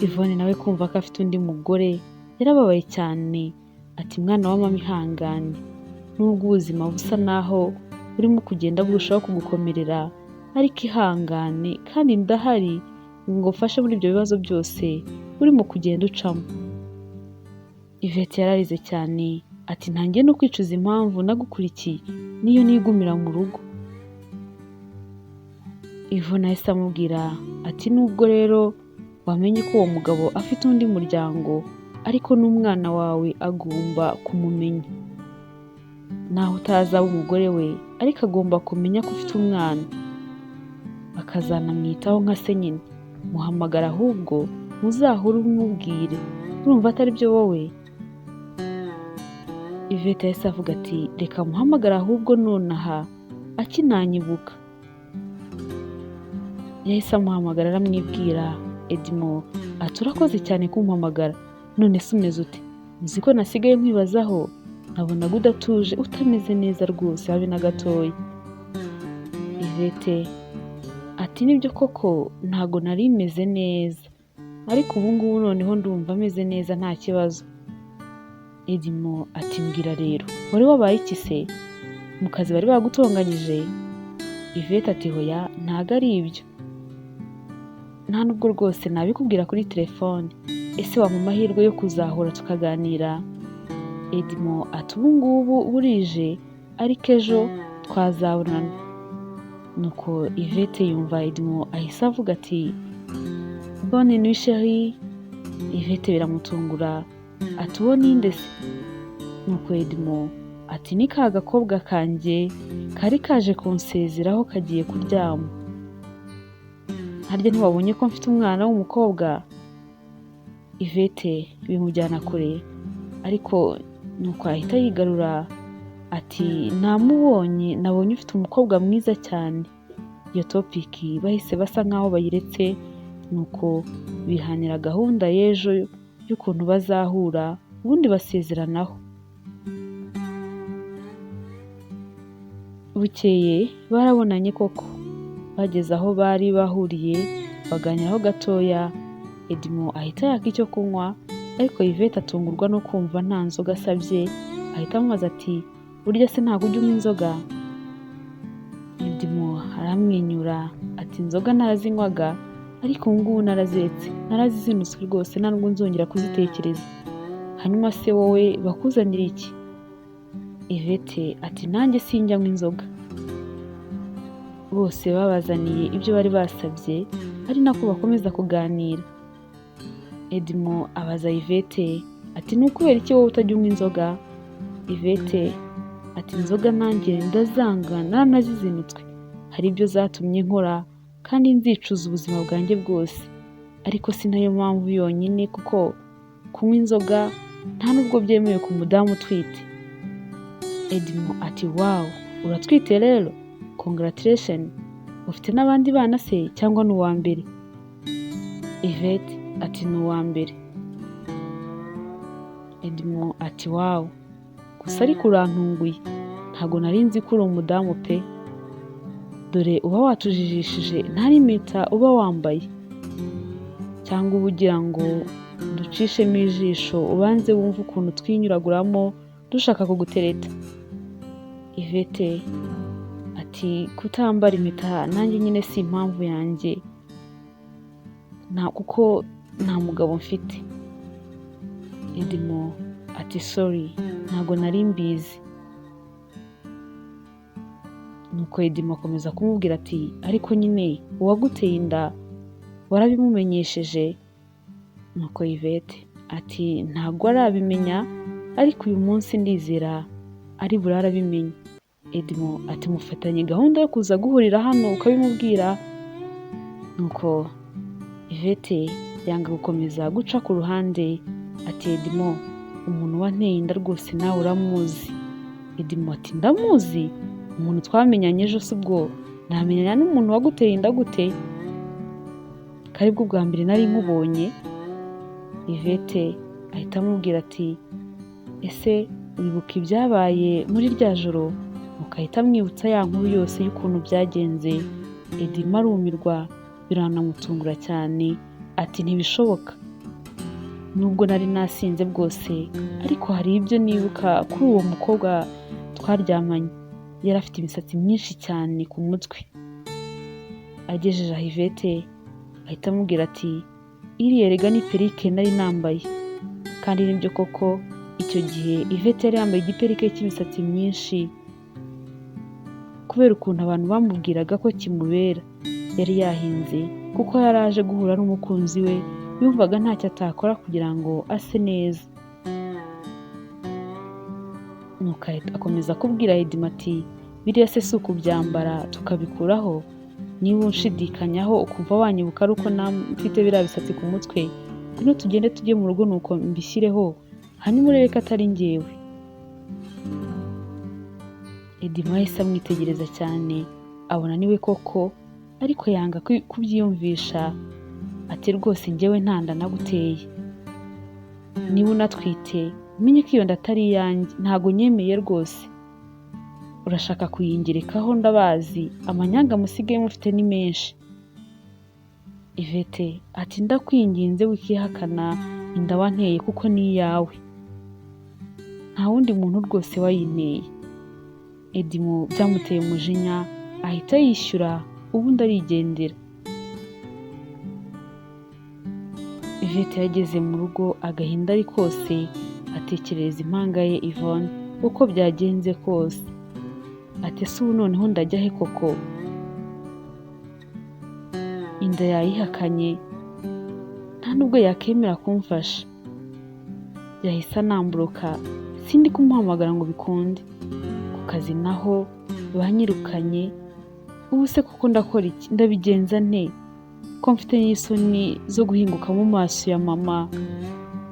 Yvonne nawe kumva ko afite undi mugore yarababaye cyane, Ati mwana wa mama ihangane, nubwo ubuzima busa naho burimo kugenda burushaho kugukomerera, ariko ihangane kandi ndahari ngo ngufashe muri ibyo bibazo byose urimo kugenda ucamo. Yvette yararize cyane, ati ntangiye no kwicuza impamvu nagukurikiye, niyo nigumira mu rugo. Yvonne yahise amubwira ati nubwo rero wamenye ko uwo mugabo afite undi muryango, ariko n'umwana wawe agomba kumumenya. Naho utazaba umugore we, ariko agomba kumenya ko ufite umwana, akazanamwitaho nka se nyine. Muhamagara ahubwo muzahure umubwire, urumva atari byo wowe? Yvette yahise avuga ati reka muhamagare ahubwo nonaha akinanyibuka. Yahise amuhamagara aramwibwira. Edmo ati urakoze cyane kumpamagara, none se umeze ute? Uzi ko nasigaye nkwibazaho, nabonaga udatuje utameze neza rwose habe na gatoya. Yvette ati nibyo koko ntago nari meze neza, ariko ubu ngubu noneho ndumva meze neza nta kibazo. Edmo ati mbwira rero, wari wabaye iki se? Mu kazi bari bagutonganyije? Yvette ati hoya ntago ari ibyo, nta nubwo rwose nabikubwira kuri telefone, ese wampa amahirwe yo kuzahura tukaganira? Edmo ati ubu ngubu burije ariko ejo twazabonana. Nuko Yvette yumva Edmo ahise avuga ati bonne nuit chérie. Yvette biramutungura, ati uwo ninde se? Nuko Edmo ati ni ka gakobwa kanjye kari kaje kunsezeraho kagiye kuryama. Harya ntiwabonye ko mfite umwana w'umukobwa? Yvette bimujyana kure, ariko nuko ahita yigarura ati namubonye, nabonye ufite umukobwa mwiza cyane. Iyo topic bahise basa nkaho bayiretse, nuko bihanira gahunda y'ejo y'ukuntu bazahura, ubundi basezeranaho. Bukeye barabonanye koko, bageze aho bari bahuriye baganiraho gatoya, Edmo ahita yaka icyo kunywa, ariko Yvette atungurwa no kumva nta nzoga asabye, ahita amubaza ati burya se ntabwo ujya unywa inzoga? Edmo aramwenyura ati inzoga narazinywaga, ariko ubu ngubu naraziretse, narazizinutswe rwose nta nubwo nzongera kuzitekereza. Hanyuma se wowe bakuzanira iki? Yvette ati nanjye sinjya nywa inzoga. Bose babazaniye ibyo bari basabye, ari nako bakomeza kuganira. Edmo abaza Yvette ati ni ukubera iki wowe utajya unywa inzoga? Yvette ati inzoga nanjye ndazanga, naranazizinutswe, hari ibyo zatumye nkora kandi nzicuza ubuzima bwanjye bwose, ariko si nayo mpamvu yonyine kuko kunywa inzoga nta nubwo byemewe ku mudamu utwite. Edmo ati wow, uratwite rero? Congratulation, ufite n'abandi bana se cyangwa ni uwa mbere? Yvette ati ni uwa mbere. Edmo ati wow, gusa ariko urantunguye, ntabwo nari nzi ko uri umudamu pe, dore uba watujijishije nta n'impeta uba wambaye, cyangwa uba ugira ngo ducishemo ijisho ubanze wumve ukuntu twinyuraguramo dushaka kugutereta. Yvette ati kutambara impeta nanjye nyine si impamvu yanjye, nta kuko nta mugabo mfite. Edmo ati sorry, ntabwo nari mbizi. Nuko Edmo akomeza kumubwira ati ariko nyine uwaguteye inda warabimumenyesheje? Nuko Yvette ati ntabwo arabimenya, ariko uyu munsi ndizera ari burare abimenye. Edmo ati mufatanye gahunda yo kuza guhurira hano ukabimubwira. Nuko Yvette yanga gukomeza guca ku ruhande, ati Edmo umuntu wanteye inda rwose nawe uramuzi. Edmo ati ndamuzi, umuntu twamenyanye ejo se ubwo namenyana n'umuntu waguteye inda gute? Ko aribwo bwa mbere nari nkubonye. Yvette ahita amubwira ati ese wibuka ibyabaye muri rya joro? Nuko ahita amwibutsa ya nkuru yose y'ukuntu byagenze. Edimo arumirwa, biranamutungura cyane, ati ntibishoboka. Nubwo nari nasinze bwose, ariko hari ibyo nibuka kuri uwo mukobwa twaryamanye. Yari afite imisatsi myinshi cyane ku mutwe. Agejeje aho Yvette ahita amubwira ati iriya erega ni perike nari nambaye. Kandi nibyo koko, icyo gihe Yvette yari yambaye igiperike cy'imisatsi myinshi kubera ukuntu abantu bamubwiraga ko kimubera. Yari yahinze kuko yari aje guhura n'umukunzi we, yumvaga ntacyo atakora kugira ngo ase neza. Nuko akomeza kubwira Edima ati biriya se si ukubyambara tukabikuraho? Niba unshidikanyaho ukumva wanyibuka ari uko mfite biriya bisatsi ku mutwe, ngwino tugende tujye mu rugo nuko mbishyireho, hanyuma urebe ko atari njyewe. Edima yahise amwitegereza cyane, abona niwe koko, ariko yanga kubyiyumvisha, ati rwose njyewe nta nda naguteye. Niba unatwite umenye ko iyo nda atari iyanjye, ntago nyemeye rwose. Urashaka kuyingerekaho ndabazi, amanyanga musigaye mufite ni menshi. Yvette ati ndakwinginze wikihakana inda wanteye kuko ni iyawe. Nta wundi muntu rwose wayinteye. Edimo byamuteye umujinya, ahita yishyura ubundi arigendera. Yvette yageze mu rugo agahinda ari kose, atekerereza impanga ye Yvonne uko byagenze kose. Ati ese ubu noneho ndajya he koko? Inda yayihakanye, nta nubwo yakemera kumfasha. Yahise anamburuka, sindi kumuhamagara ngo bikunde. Ku kazi naho banyirukanye, ubu se koko ndakora iki? Ndabigenza nte? Ko mfite n'isoni zo guhinguka mu maso ya mama,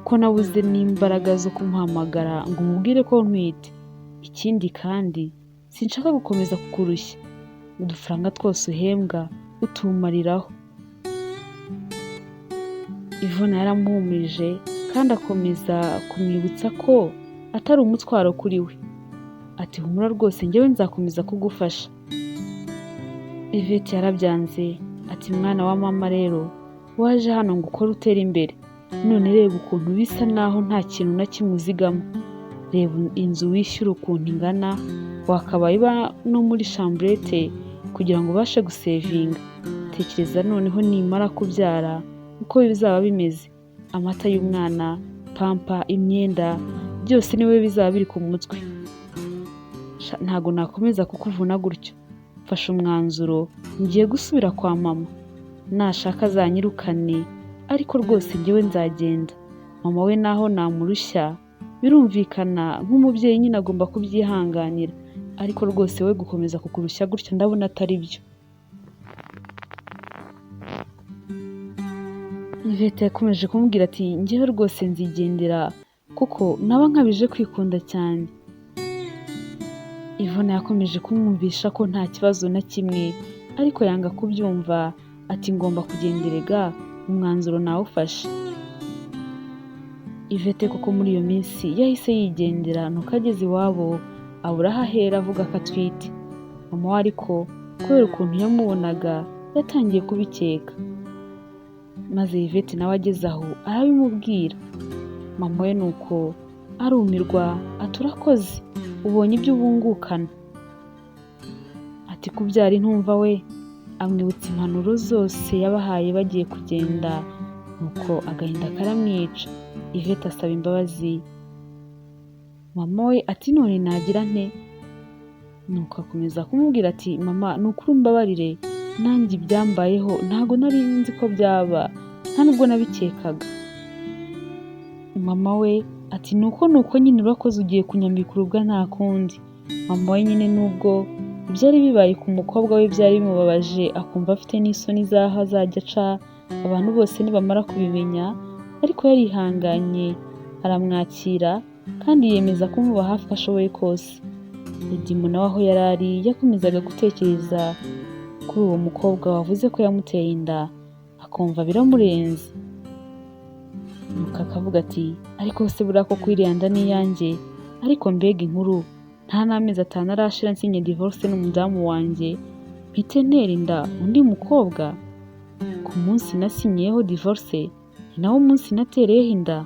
ko nabuze n'imbaraga zo kumuhamagara ngo umubwire ko ntwite. Ikindi kandi sinshaka gukomeza kukurushya, udufaranga twose uhembwa utumariraho. Yvonne yaramuhumurije kandi akomeza kumwibutsa ko atari umutwaro kuri we. Ati humura rwose njyewe nzakomeza kugufasha. Yvette yarabyanze, ati mwana wa mama rero waje hano ngo ukore utere imbere, none reba ukuntu bisa naho nta kintu na kimwe uzigama. Reba inzu wishyura ukuntu ingana, wakabaye uba no muri chambrette kugira ngo ubashe gusevinga. Tekereza noneho nimara kubyara uko bizaba bimeze, amata y'umwana, pampa, imyenda, byose niwe bizaba biri ku mutwe. Ntago nakomeza kukuvuna gutyo. Mfashe umwanzuro, ngiye gusubira kwa mama. Nashaka azanyirukane, ariko rwose njyewe nzagenda. Mama we naho namurushya, birumvikana nk'umubyeyi nyine agomba kubyihanganira, ariko rwose we gukomeza kukurushya gutyo ndabona atari byo. Yvette yakomeje kumubwira ati njyewe rwose nzigendera kuko naba nkabije kwikunda cyane. Yvonne yakomeje kumwumvisha ko nta kibazo na kimwe, ariko yanga kubyumva, ati ngomba kugenderega umwanzuro nawufashe. Yvette koko muri iyo minsi yahise yigendera, nuko ageze iwabo abura aho ahera avuga ko atwite. Mama we ariko kubera ukuntu yamubonaga yatangiye kubikeka, maze Yvette nawe ageze aho arabimubwira. Mama we nuko arumirwa, ati urakoze ubonye ibyo ubungukana. Ati kubyara intumva we, amwibutsa impanuro zose yabahaye bagiye kugenda, nuko agahinda karamwica. Yvette asaba imbabazi mama we, ati none nagira nte? Nuko akomeza kumubwira ati mama ni ukuri umbabarire, nanjye ibyambayeho ntago nari nzi ko byaba, nta nubwo nabikekaga. Mama we ati nuko nuko nyine urakoze ugiye kunyambika urubwa nta kundi. Mama we nyine nubwo ibyari bibaye ku mukobwa we byari bimubabaje, akumva afite n'isoni z'aho azajya aca abantu bose nibamara kubimenya, ariko yarihanganye aramwakira kandi yiyemeza kumuba hafi uko ashoboye kose. Edimo nawe aho yari ari yakomezaga gutekereza kuri uwo mukobwa wavuze ko yamuteye inda, akumva biramurenze. Nuko akavuga ati ariko se buriya koko iriya nda ni iyanjye, ariko mbega inkuru, nta n'amezi 5 arashira nsinye divorce n'umudamu wanjye, mpite ntera inda undi mukobwa? Ku munsi nasinyiyeho divorce Ni nawo munsi natereyeho inda.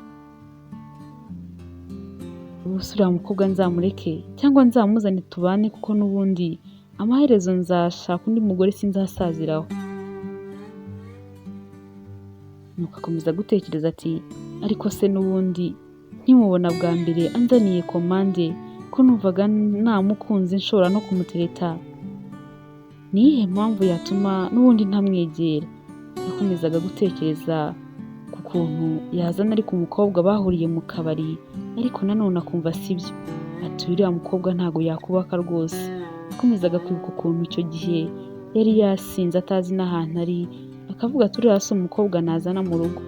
Ubu se uriya mukobwa nzamureke cyangwa nzamuzane tubane, kuko n'ubundi amaherezo nzashaka undi mugore, sinzasaziraho. Nuko akomeza gutekereza ati ariko se n'ubundi nkimubona bwa mbere anzaniye komande, ko numvaga namukunze nshobora no kumutereta, ni iyihe mpamvu yatuma n'ubundi ntamwegera? Yakomezaga gutekereza ku kuntu yazana ariko umukobwa bahuriye mu kabari, ariko nanone akumva sibyo, ati uriya mukobwa ntago yakubaka rwose. Yakomezaga kwibuka ukuntu icyo gihe yari yasinze atazi n'ahantu ari, akavuga ati uriya si umukobwa nazana mu rugo.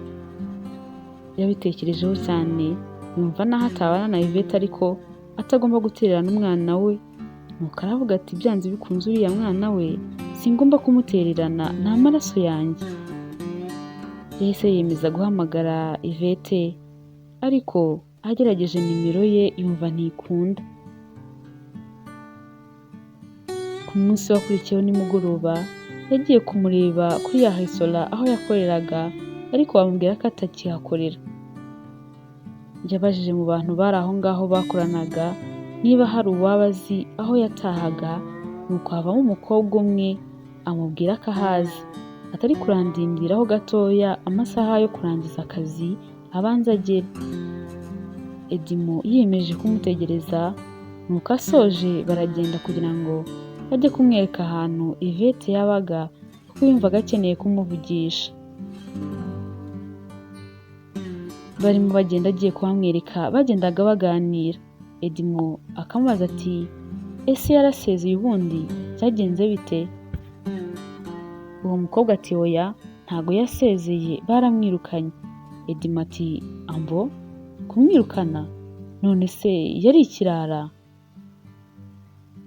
Yabitekerejeho cyane yumva naho atabana na Yvette ariko atagomba gutererana umwana we. Nuko aravuga ati byanze bikunze uriya mwana we singomba kumutererana, ni amaraso yanjye. Yahise yiyemeza guhamagara Yvette, ariko agerageje nimero ye yumva ntikunda. Ku munsi wakurikiyeho nimugoroba yagiye kumureba kuri ya resitora aho yakoreraga, ariko bamubwira ko atakihakorera. Yabajije mu bantu bari aho ngaho bakoranaga niba hari uwaba azi aho yatahaga, nuko havamo umukobwa umwe amubwira ko ahazi, atari kurandindiraho gatoya amasaha yo kurangiza akazi abanza agere. Edimo yiyemeje kumutegereza, nuko asoje baragenda kugira ngo bajye kumwereka ahantu Yvette yabaga, kuko yumvaga akeneye kumuvugisha. Barimo bagenda agiye kuhamwereka, bagendaga baganira. Edimo akamubaza ati ese yarasezeye ubundi byagenze bite? Uwo mukobwa ati oya ntago yasezeye, baramwirukanye. Edimo ati ambo kumwirukana? None se yari ikirara?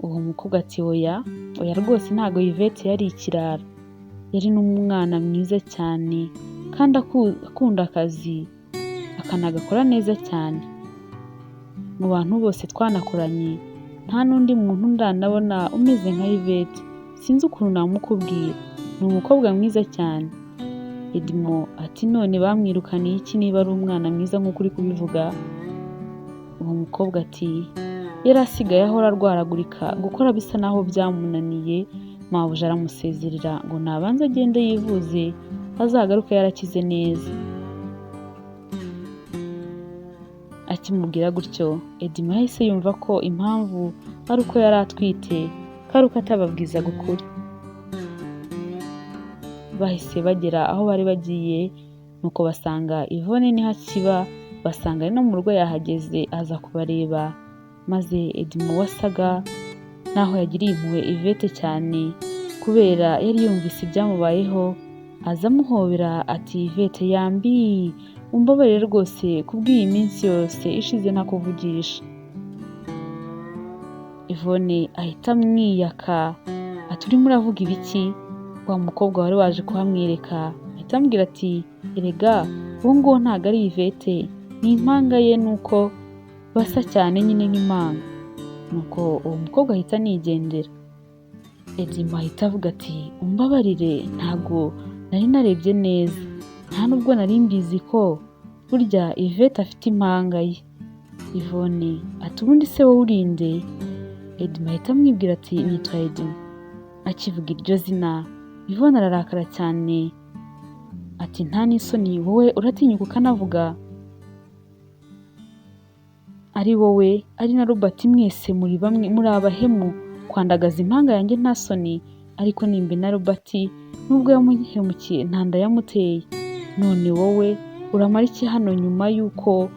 Uwo mukobwa ati oya oya rwose ntago Yvette yari ikirara, yari n'umwana mwiza cyane kandi akunda akazi akanagakora neza cyane. Mu bantu bose twanakoranye nta n'undi muntu ndanabona umeze nka Yvette, sinzi ukuntu namukubwira, ni umukobwa mwiza cyane. Edimo ati none bamwirukaniye iki niba ari umwana mwiza nk'uko uri kubivuga? Uwo mukobwa ati yari asigaye ahora arwaragurika, gukora bisa naho byamunaniye, mabuja aramusezerera ngo nabanze agende yivuze azagaruke yarakize neza. Akimubwira gutyo Edimo yahise yumva ko impamvu ari uko yari atwite, ko ari uko atababwizaga ukuri. Bahise bagera aho bari bagiye, nuko basanga Yvonne niho akiba, basanga ari no mu rugo yahageze aza kubareba, maze Edimo wasaga naho yagiriye impuhwe Yvette cyane kubera yari yumvise ibyamubayeho, aza amuhobera ati Yvette yambi, umbabarire rwose kubw'iyi minsi yose ishize ntakuvugisha. Yvonne ahita amwiyaka ati urimo uravuga ibiki? Wa mukobwa wari waje kuhamwereka ahita amubwira ati erega uwo nguwo ntago ari Yvette, ni impanga ye, nuko basa cyane nyine nk'impanga. Nuko uwo mukobwa ahita anigendera. Edimo ahita avuga ati umbabarire ntago nari narebye neza, nta nubwo nari mbizi ko burya Yvette afite impanga ye. Yvonne ati ubundi se wowe urinde? Edimo ahita amwibwira ati nitwa Edimo. Akivuga iryo zina Yvonne ararakara cyane ati nta n'isoni wowe uratinyuka ukanavuga? Ari wowe ari na Robert mwese muri bamwe, muri abahemu, kwandagaza impanga yanjye nta soni. Ariko nimba na Robert nubwo yamuhemukiye nta nda yamuteye, none wowe uramara iki hano nyuma y'uko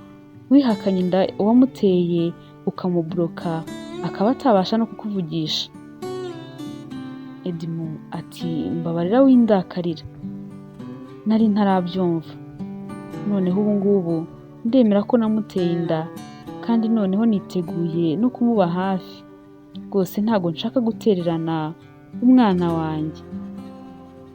wihakanye inda wamuteye ukamuburoka akaba atabasha no kukuvugisha? Edimo ati mbabarira windakarira, nari ntarabyumva, noneho ubu ngubu ndemera ko namuteye inda, kandi noneho niteguye no kumuba hafi, rwose ntago nshaka gutererana umwana wanjye.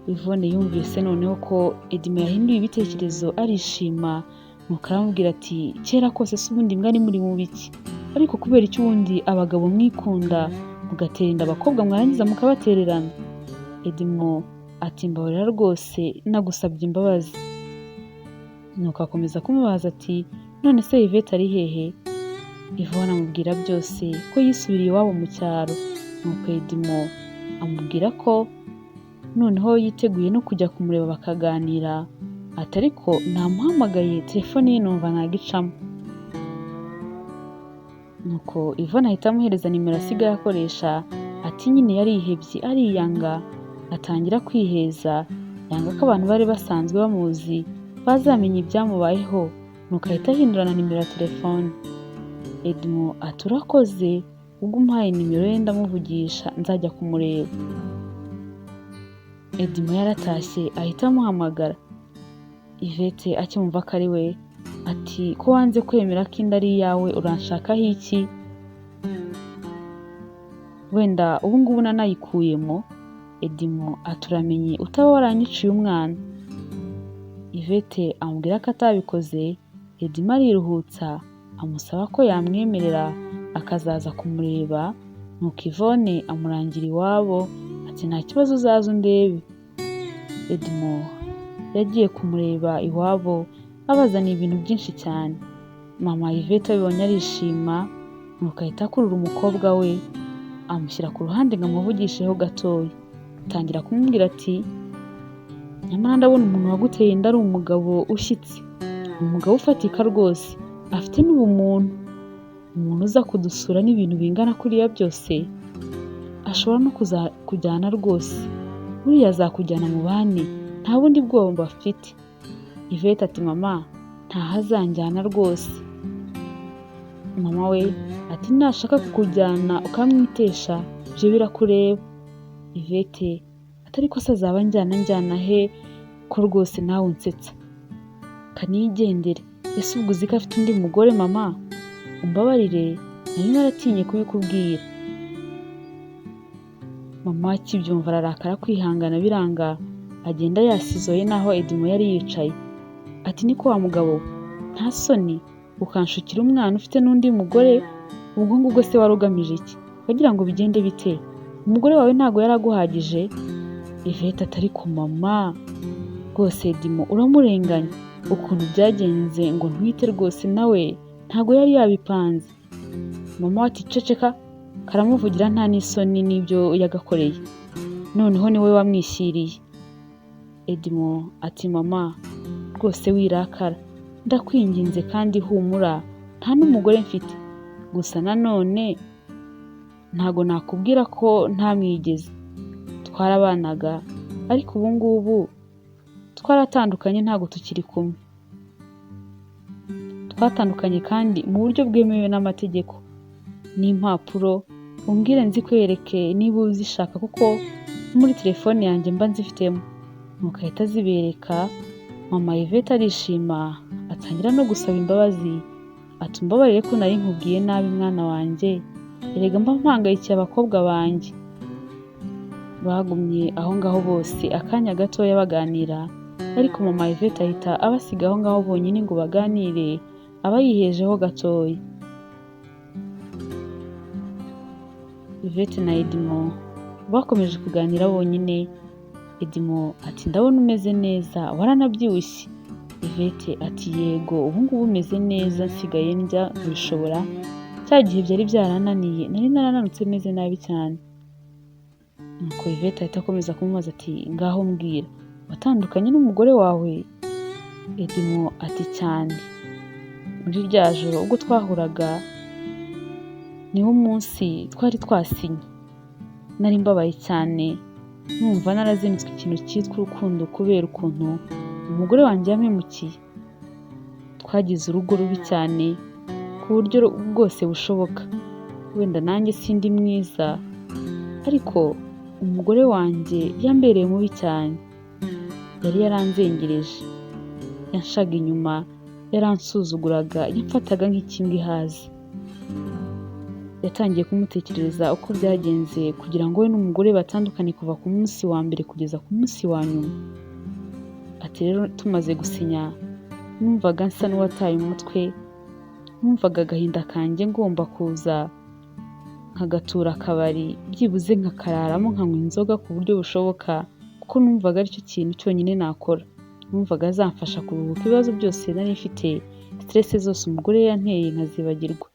Yvonne yumvise noneho ko Edimo yahinduye ibitekerezo arishima, nuko aramubwira ati kera kose se ubundi mwari muri mu biki? Ariko kubera iki ubundi abagabo mwikunda mugatera inda abakobwa mwarangiza mukabatererana? Edimo ati mbabarira rwose nagusabye imbabazi. Nuko akomeza kumubaza ati none se Yvette ari hehe? Yvonne amubwira byose ko yisubiriye iwabo mu cyaro. Nuko Edimo amubwira ko noneho yiteguye no kujya kumureba bakaganira, ati ariko namuhamagaye telefone ye numva ntago icamo. Nuko Yvonne ahita amuhereza nimero asigaye akoresha, ati nyine yarihebye ariyanga, atangira kwiheza, yanga ko abantu bari basanzwe bamuzi bazamenya ibyamubayeho, nuko ahita ahindura na nimero ya telefone. Edmo ati urakoze, ubwo umpaye nimero ye ndamuvugisha nzajya kumureba. Edmo yaratashye ahita amuhamagara. Yvette akimumva ko ari we, ati ko wanze kwemera ko inda ari iyawe uranshakaho iki? Wenda ubu ngubu nanayikuyemo. Edimo ati uramenye utaba waranyiciye umwana. Yvette amubwira ko atabikoze. Edimo ariruhutsa amusaba ko yamwemerera akazaza kumureba, nuko Yvonne amurangira iwabo ati nta kibazo uzaze undebe. Edmo yagiye kumureba iwabo abazaniye ibintu byinshi cyane. Mama Yvette abibonye arishima, nuko ahita akurura umukobwa we amushyira ku ruhande ngo amuvugisheho gatoya. Atangira kumubwira ati nyamara ndabona umuntu waguteye inda ari umugabo ushyitse, umugabo ufatika rwose, afite n'ubumuntu. Umuntu uza kudusura n'ibintu bingana kuriya byose, ashobora no kuzakujyana rwose, buriya azakujyana mu bane, nta bundi bwoba afite. Yvette ati mama ntaho azanjyana rwose. Mama we ati nashaka kukujyana ukamwitesha ibyo birakureba. Yvette ati ariko se azaba anjyana he ko rwose nawe unsetsa? Kanigendere, ese ubwo uzi ko afite undi mugore mama? Umbabarire nari naratinye kubikubwira. Mama akibyumva ararakara kwihangana biranga, agenda yasizoye n'aho Edimo yari yicaye. Ati niko wa mugabo we, nta soni ukanshukira umwana ufite n'undi mugore, ubwo ngubwo se wari ugamije iki? Wagira ngo bigende bite? Umugore wawe ntabwo yari aguhagije? Yvette ati ariko mama rwose Edimo uramurenganya, ukuntu byagenze ngo ntwite rwose nawe ntabwo yari yabipanze. Mama we ati ceceka, karamuvugira nta n'isoni n'ibyo yagakoreye, noneho niwe wamwishyiriye. Edmo ati mama rwose wirakara, ndakwinginze kandi humura nta n'umugore mfite, gusa nanone ntago nakubwira ko ntamwigeze, twarabanaga ariko ubu ngubu twaratandukanye ntago tukiri kumwe. Twatandukanye kandi mu buryo bwemewe n'amategeko n'impapuro, umbwire nzikwereke niba uzishaka kuko muri telefone yanjye mba nzifitemo. Nuko ahita azibereka, mama Yvette arishima atangira no gusaba imbabazi, ati umbabarire ko nari nkubwiye nabi mwana wanjye, erega mba mpangayikiye abakobwa banjye. Bagumye aho ngaho bose akanya gatoya baganira, ariko mama Yvette ahita abasiga aho ngaho bonyine ngo baganire, aba yihejeho gatoya. Yvette na Edmo bakomeje kuganira bonyine, Edmo ati ndabona umeze neza waranabyibushye. Yvette ati yego ubu ngubu umeze neza nsigaye ndya nkabishobora, cya gihe byari byarananiye nari narananutse meze nabi cyane. Nuko Yvette ahita akomeza kumubaza ati ngaho mbwira watandukanye n'umugore wawe? Edmo ati cyane, muri rya joro ubwo twahuraga niwo munsi twari twasinye, nari mbabaye cyane numva narazinitswe ikintu cyitwa urukundo kubera ukuntu umugore wanjye yampemukiye. Twagize urugo rubi cyane ku buryo bwose bushoboka, wenda nanjye sindi mwiza ariko umugore wanjye yambereye mubi cyane, yari yaranzengereje, yanshaga inyuma, yaransuzuguraga, yamfataga nk'ikimbwa ihaze. Yatangiye kumutekerereza uko byagenze kugira ngo we n'umugore batandukane kuva ku munsi wa mbere kugeza ku munsi wa nyuma. Ati rero tumaze gusinya numvaga nsa n'uwataye umutwe, numvaga agahinda kanjye ngomba kuza nkagatura akabari, byibuze nkakararamo nkanywa inzoga ku buryo bushoboka kuko numvaga aricyo kintu cyonyine nakora. Numvaga azamfasha kuruhuka ibibazo byose nari mfite, stress zose umugore yanteye nkazibagirwa.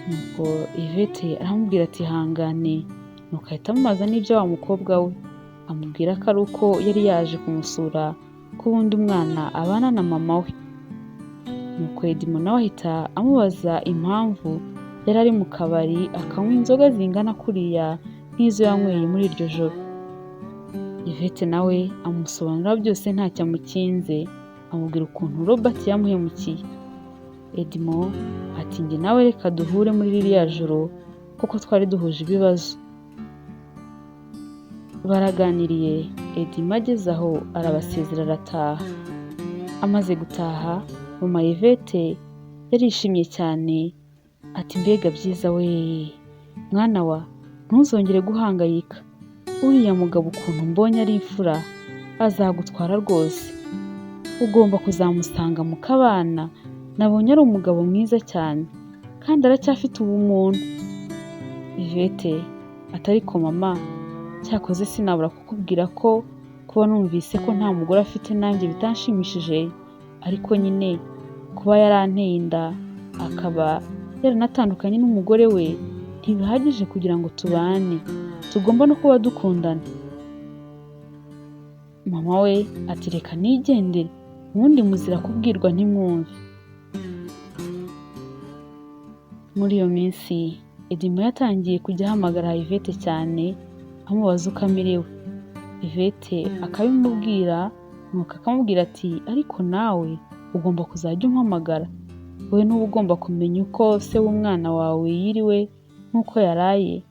Nuko Yvette aramubwira ati hangane, nuko ahita amubaza n'ibyo wa mukobwa we, amubwira ko ari uko yari yaje kumusura ko ubundi umwana abana na mama we. Nuko Edmond nawe ahita amubaza impamvu yari ari mu kabari akanywa inzoga zingana kuriya nk'izo yanyweye muri iryo joro. Yvette nawe amusobanurira byose ntacyo amukinze, amubwira ukuntu Robert yamuhemukiye. Edmond ati njye nawe reka duhure muri ririya joro kuko twari duhuje ibibazo. Baraganiriye, Edmond ageze aho arabasezera arataha. Amaze gutaha, mama Yvette yarishimye cyane ati mbega byiza we, mwana wa ntuzongere guhangayika, uriya mugabo ukuntu mbonye ari imfura azagutwara rwose, ugomba kuzamusanga mukabana, nabonye ari umugabo mwiza cyane kandi aracyafite ubumuntu. Yvette ati ariko mama, cyakoze sinabura kukubwira ko kuba numvise ko nta mugore afite nanjye bitanshimishije, ariko nyine kuba yaranteye inda akaba yaranatandukanye n'umugore we ntibihagije kugira ngo tubane, tugomba no kuba dukundana. Mama we ati reka nigendere, ubundi muzira kubwirwa ntimwumve. Muri iyo minsi Edmond yatangiye kujya ahamagara Yvette cyane amubaza uko amerewe. Yvette akabimubwira, nuko akamubwira ati ariko nawe ugomba kuzajya umpamagara, wowe ntuba ugomba kumenya uko se w'umwana wawe yiriwe n'uko yaraye.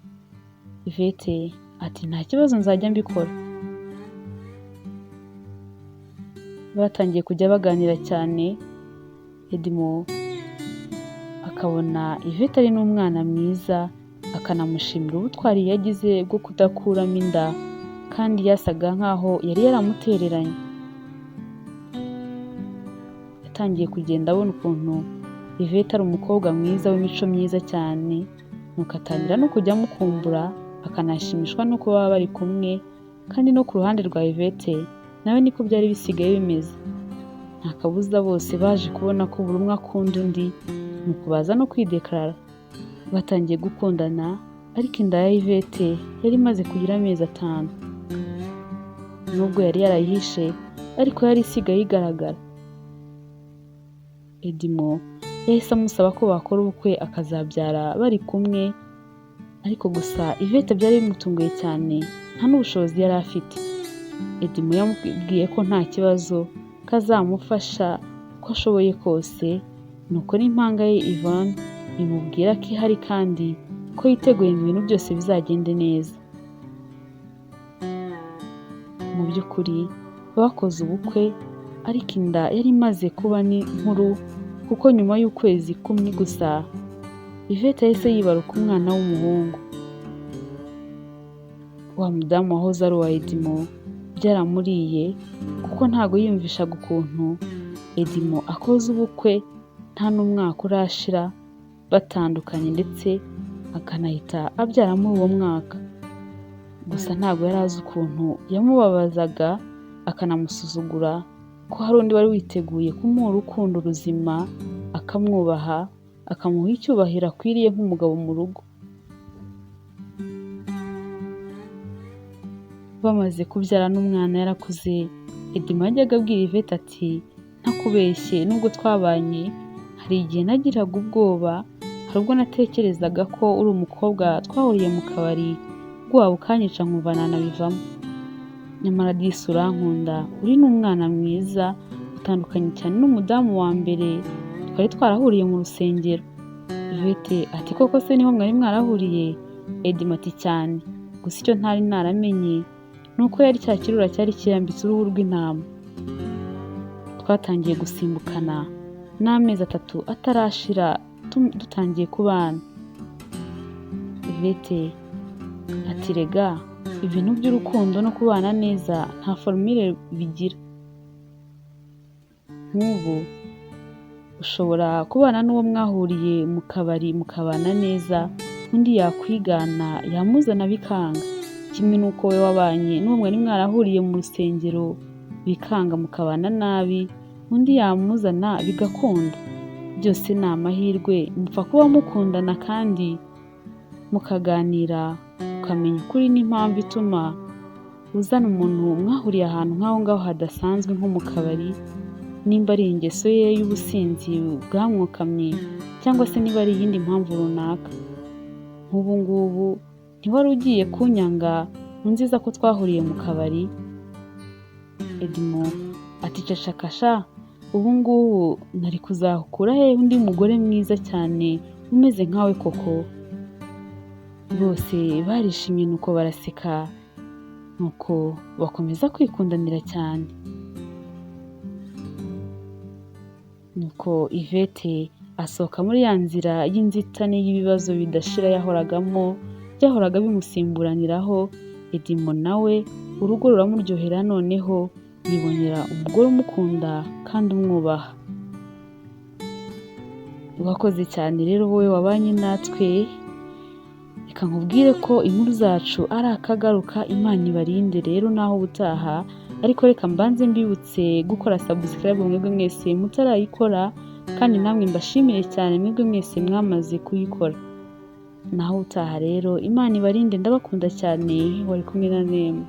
Yvette ati nta kibazo nzajya mbikora. Batangiye kujya baganira cyane, Edmond akabona Yvette ari n'umwana mwiza, akanamushimira ubutwari yagize bwo kudakuramo inda kandi yasaga nkaho yari yaramutereranye. Yatangiye kugenda abona ukuntu Yvette ari umukobwa mwiza w'imico myiza cyane, nuko atangira no kujya amukumbura, akanashimishwa n'uko baba bari kumwe, kandi no ku ruhande rwa Yvette nawe niko byari bisigaye bimeze. Nta kabuza bose baje kubona ko buri umwe akunda undi, nuko baza no kwidekarara. Batangiye gukundana, ariko inda ya Yvette yari imaze kugira amezi 5. Nubwo yari yarayihishe, ariko yari isigaye igaragara. Edmond yahise amusaba ko bakora ubukwe akazabyara bari kumwe, ariko gusa Yvette byari bimutunguye cyane, nta n'ubushobozi yari afite. Edmond yamubwiye ko nta kibazo, ko azamufasha uko ashoboye kose, nuko n'impanga ye Yvonne imubwira ko ihari kandi ko yiteguye ngo ibintu byose bizagende neza. Mu by'ukuri bakoze ubukwe, ariko inda yari imaze kuba ni nkuru kuko nyuma y'ukwezi kumwe gusa Yvette yahise yibaruka umwana w'umuhungu. Wa mudamu wahoze ari uwa Edmond byaramuriye kuko ntago yiyumvishaga ukuntu Edmond akoze ubukwe nta n'umwaka urashira batandukanye, ndetse akanahita abyara muri uwo mwaka. Gusa ntago yari azi ukuntu yamubabazaga akanamusuzugura, ko hari undi wari witeguye kumuha urukundo ruzima, akamwubaha, akamuha icyubahiro akwiriye nk'umugabo mu rugo. Bamaze kubyara n'umwana yarakuze, Edmond yajyaga abwira Yvette ati ntakubeshye nubwo twabanye hari igihe nagiraga ubwoba, hari ubwo natekerezaga ko uri umukobwa twahuriye mu kabari, ubwoba bukanyica nkumva nanabivamo. Nyamara disi urankunda, uri n'umwana mwiza, utandukanye cyane n'umudamu wa mbere twari twarahuriye mu rusengero. Yvette ati koko se niho mwari mwarahuriye? Edmond ati cyane, gusa icyo ntari naramenye ni uko yari cya kirura cyari cyiyambitse uruhu rw'intama. Twatangiye gusimbukana n'amezi 3 atarashira dutangiye kubana. Yvette ati rega ibintu by'urukundo no kubana neza nta formule bigira. Nk'ubu ushobora kubana n'uwo mwahuriye mu kabari mukabana neza, undi yakwigana yamuzana bikanga. Kimwe n'uko we wabanye n'uwo mwari mwarahuriye mu rusengero bikanga mukabana nabi, undi yamuzana bigakunda. Byose ni amahirwe, mupfa kuba mukundana kandi mukaganira, ukamenya ukuri n'impamvu ituma uzana umuntu mwahuriye ahantu nk'aho ngaho hadasanzwe nko mu kabari, nimba ari ingeso ye y'ubusinzi bwamwokamye cyangwa se niba ari iyindi mpamvu runaka. Nk'ubu ngubu ntiwari ugiye kunyanga unziza ko twahuriye mu kabari? Edmond ati ceceka sha, ubu ngubu nari kuzakura hehe undi mugore mwiza cyane umeze nkawe koko? Bose barishimye nuko baraseka, nuko bakomeza kwikundanira cyane. Nuko Yvette asohoka muri ya nzira y'inzitane y'ibibazo bidashira yahoragamo, byahoraga bimusimburaniraho. Edmond nawe urugo ruramuryohera, noneho yibonera umugore umukunda kandi umwubaha. Wakoze cyane rero wowe wabanye natwe, reka nkubwire ko inkuru zacu ari akagaruka. Imana ibarinde rero naho ubutaha, ariko reka mbanze mbibutse gukora subscribe mwebwe mwese mutarayikora, kandi namwe mbashimire cyane mwebwe mwese mwamaze kuyikora. Naho ubutaha rero, Imana ibarinde, ndabakunda cyane, wari kumwe na Nema.